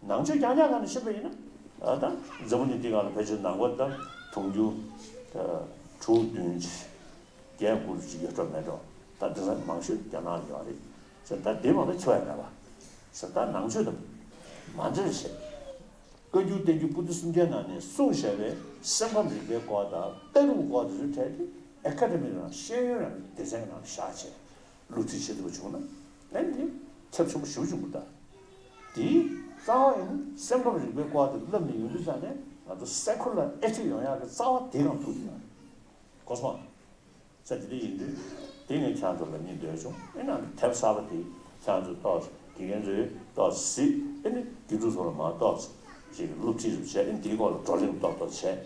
ནང་ཆོས་རྐྱང་རྐྱང་ངང་ནས་བཤད་པ་ཡིན་ན་ཨ་ད་འཛམ་བུ་གླིང་འདི་སྒང་ལ་ཕལ་ཆེར་ནང་པ་ད་དུང་ཕྱུར་ད་དྲུག་བདུན་བརྒྱད་དགུ་ཅིག་ཡོད་འགྲོ་མེད་འགྲོ། ད་འདི་ཚོ་མང་ཤོས་རྒྱ་ནག་ལ་ཡོད་རེད་ཟེར། ད་འདི་མ་གཏོགས་ཆོ་ཡ་མེད་པ་ཟེར། ད་ནང་ཆོས་དང་མ་འབྲེལ་བཤད། བཀའ་འགྱུར་བསྟན་འགྱུར་པོ་ཏི་སུམ་བརྒྱའི་ནང་ནས་གསུངས་བཞག་པའི་སེམས་ཁམས་རིག་པའི་སྐོར་དང་ལྟ་གྲུབ་སྐོར་དེ་ཚོའི་གྲས་དེ་ཨེ་ཁ་ཌེ་མི་རང་ཤེས་ཡོན་རང་གི་སྡེ་ཚན་ནང་བཞག་བྱས་སློབ་ཁྲིད་བྱེད་ཐུབ་པ་བྱུང་ན་ཨ་ནི་ཁྱབ་ཆེན་པོ་ཞེ་པོ་བྱུང་གི་འདུག་དེའི་རྩ་བ་ཡིན་ན་སེམས་ཁམས་རིག་པའི་སྐོར་དེ་བསླབ་ནས་ཡོང་དུས་ཙང་ནས་ང་ཚོ་སེ་ཁུ་ལར་ཨེ་ཐིག་ཡོང་ཡག་གི་རྩ་བ་དེ་གང་ཐུག་ཡོད་རེད། གོ་སོང་ཨ། ས་དེ་འདྲ་ཡིན་དུས་དེ་ངས་ཁྱེད་ཚོ་ལ་སྙིང་འདོད་བྱུང་། ཨེ་ན་དེབ་གསར་པ་དེ་ཁྱེད་ཚོས་ཏོག་ཙམ་དགེ་རྒན་ཚོས་ཏོག་ཙམ་གཟིགས། ཨེ་ནི་དགེ་ཕྲུག་ཚོ་ལ་མར་ཏོག་ཙམ་ཅིག་སློབ་ཁྲིད་ཙམ་བྱས། ཨེ་ནི་དེའི་སྐོར་ལ་བགྲོ་གླེང་ཏོག་ཏོག་བྱས།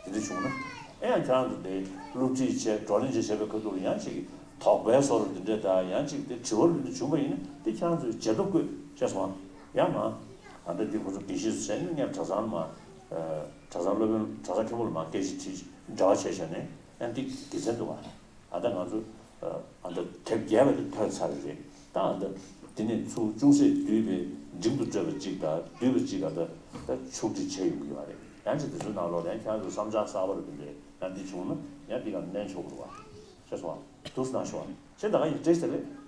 དེ་འདྲ་བྱུང་ན་ཨེ་ཡང་ཁྱེད་ཚོ་དེ་སློབ་ཁྲིད་བྱས་བགྲོ་གླེང་བྱས་བྱས་པའི་ཁ་ཐུག་ལ་ཡང་ཅིག་དོགས་པའི་བཟོ་འདྲ་དེ་འདྲ་དང་ཡང་ཅིག་དེ་དྲི་བ་འདི་འདྲ་བྱུང་བ་ཡིན་ན་དེ་ཁྱེད་ཚོས་བྱེད་ཐབས་བཀོད་བྱས་སོང་ཨ། ཡང་མ་ཨ་ད་འདི་ཁོ་ཚོ་དགེ་བཤེས་ཚོ་བྱས་ནས་ངས་གྲྭ་ཚང་མ་གྲྭ་ཚང་སློབ་དཔོན་གྲྭ་ཚང་མཁན་པོ་ལ་མར་སྐད་ཆ་དྲིས་འབྲེལ་བ་བྱས་བྱས་ནས། ཡང་འདི་དགེ་མཚན་འདུག་བ། ཨ་ད་ང་ཚོ་ཨ་ད་དེབ་རྒྱས་པ་དེ་ཐོན་ཚར་བ་རེད། ད་ཨ་ད་འདི་ནས་ཚུར་ཅུང་ཟད་བསྡུས་པའི་འབྲིང་དུ་བཀྲོལ་བ་གཅིག་དང་བསྡུས་པ་གཅིག་ཨ་ད་ད་ཕྱོགས་སྒྲིག་བྱས་ཡོང་གི་ཡོད་རེད། ཡང་ཅིག་དེ་ཚོའི་ནང་ལོགས་ལ་ཡང་ཁྱེད་རང་ཚོའི་བསམ་འཆར་གསར་པ་རེ་འདི་འདྲས་ཡང་འདི་བྱུང་ན་ཡང་འདི་ག་ནན་ཆོག་གི་རེད་བ། ཤེས་སོང་བ། འདུག་སེ་གནང་ཤོག་བ། ཁྱེད་ད་ག་ཡིན་བཀྲ་ཤིས་བདེ་ལེགས།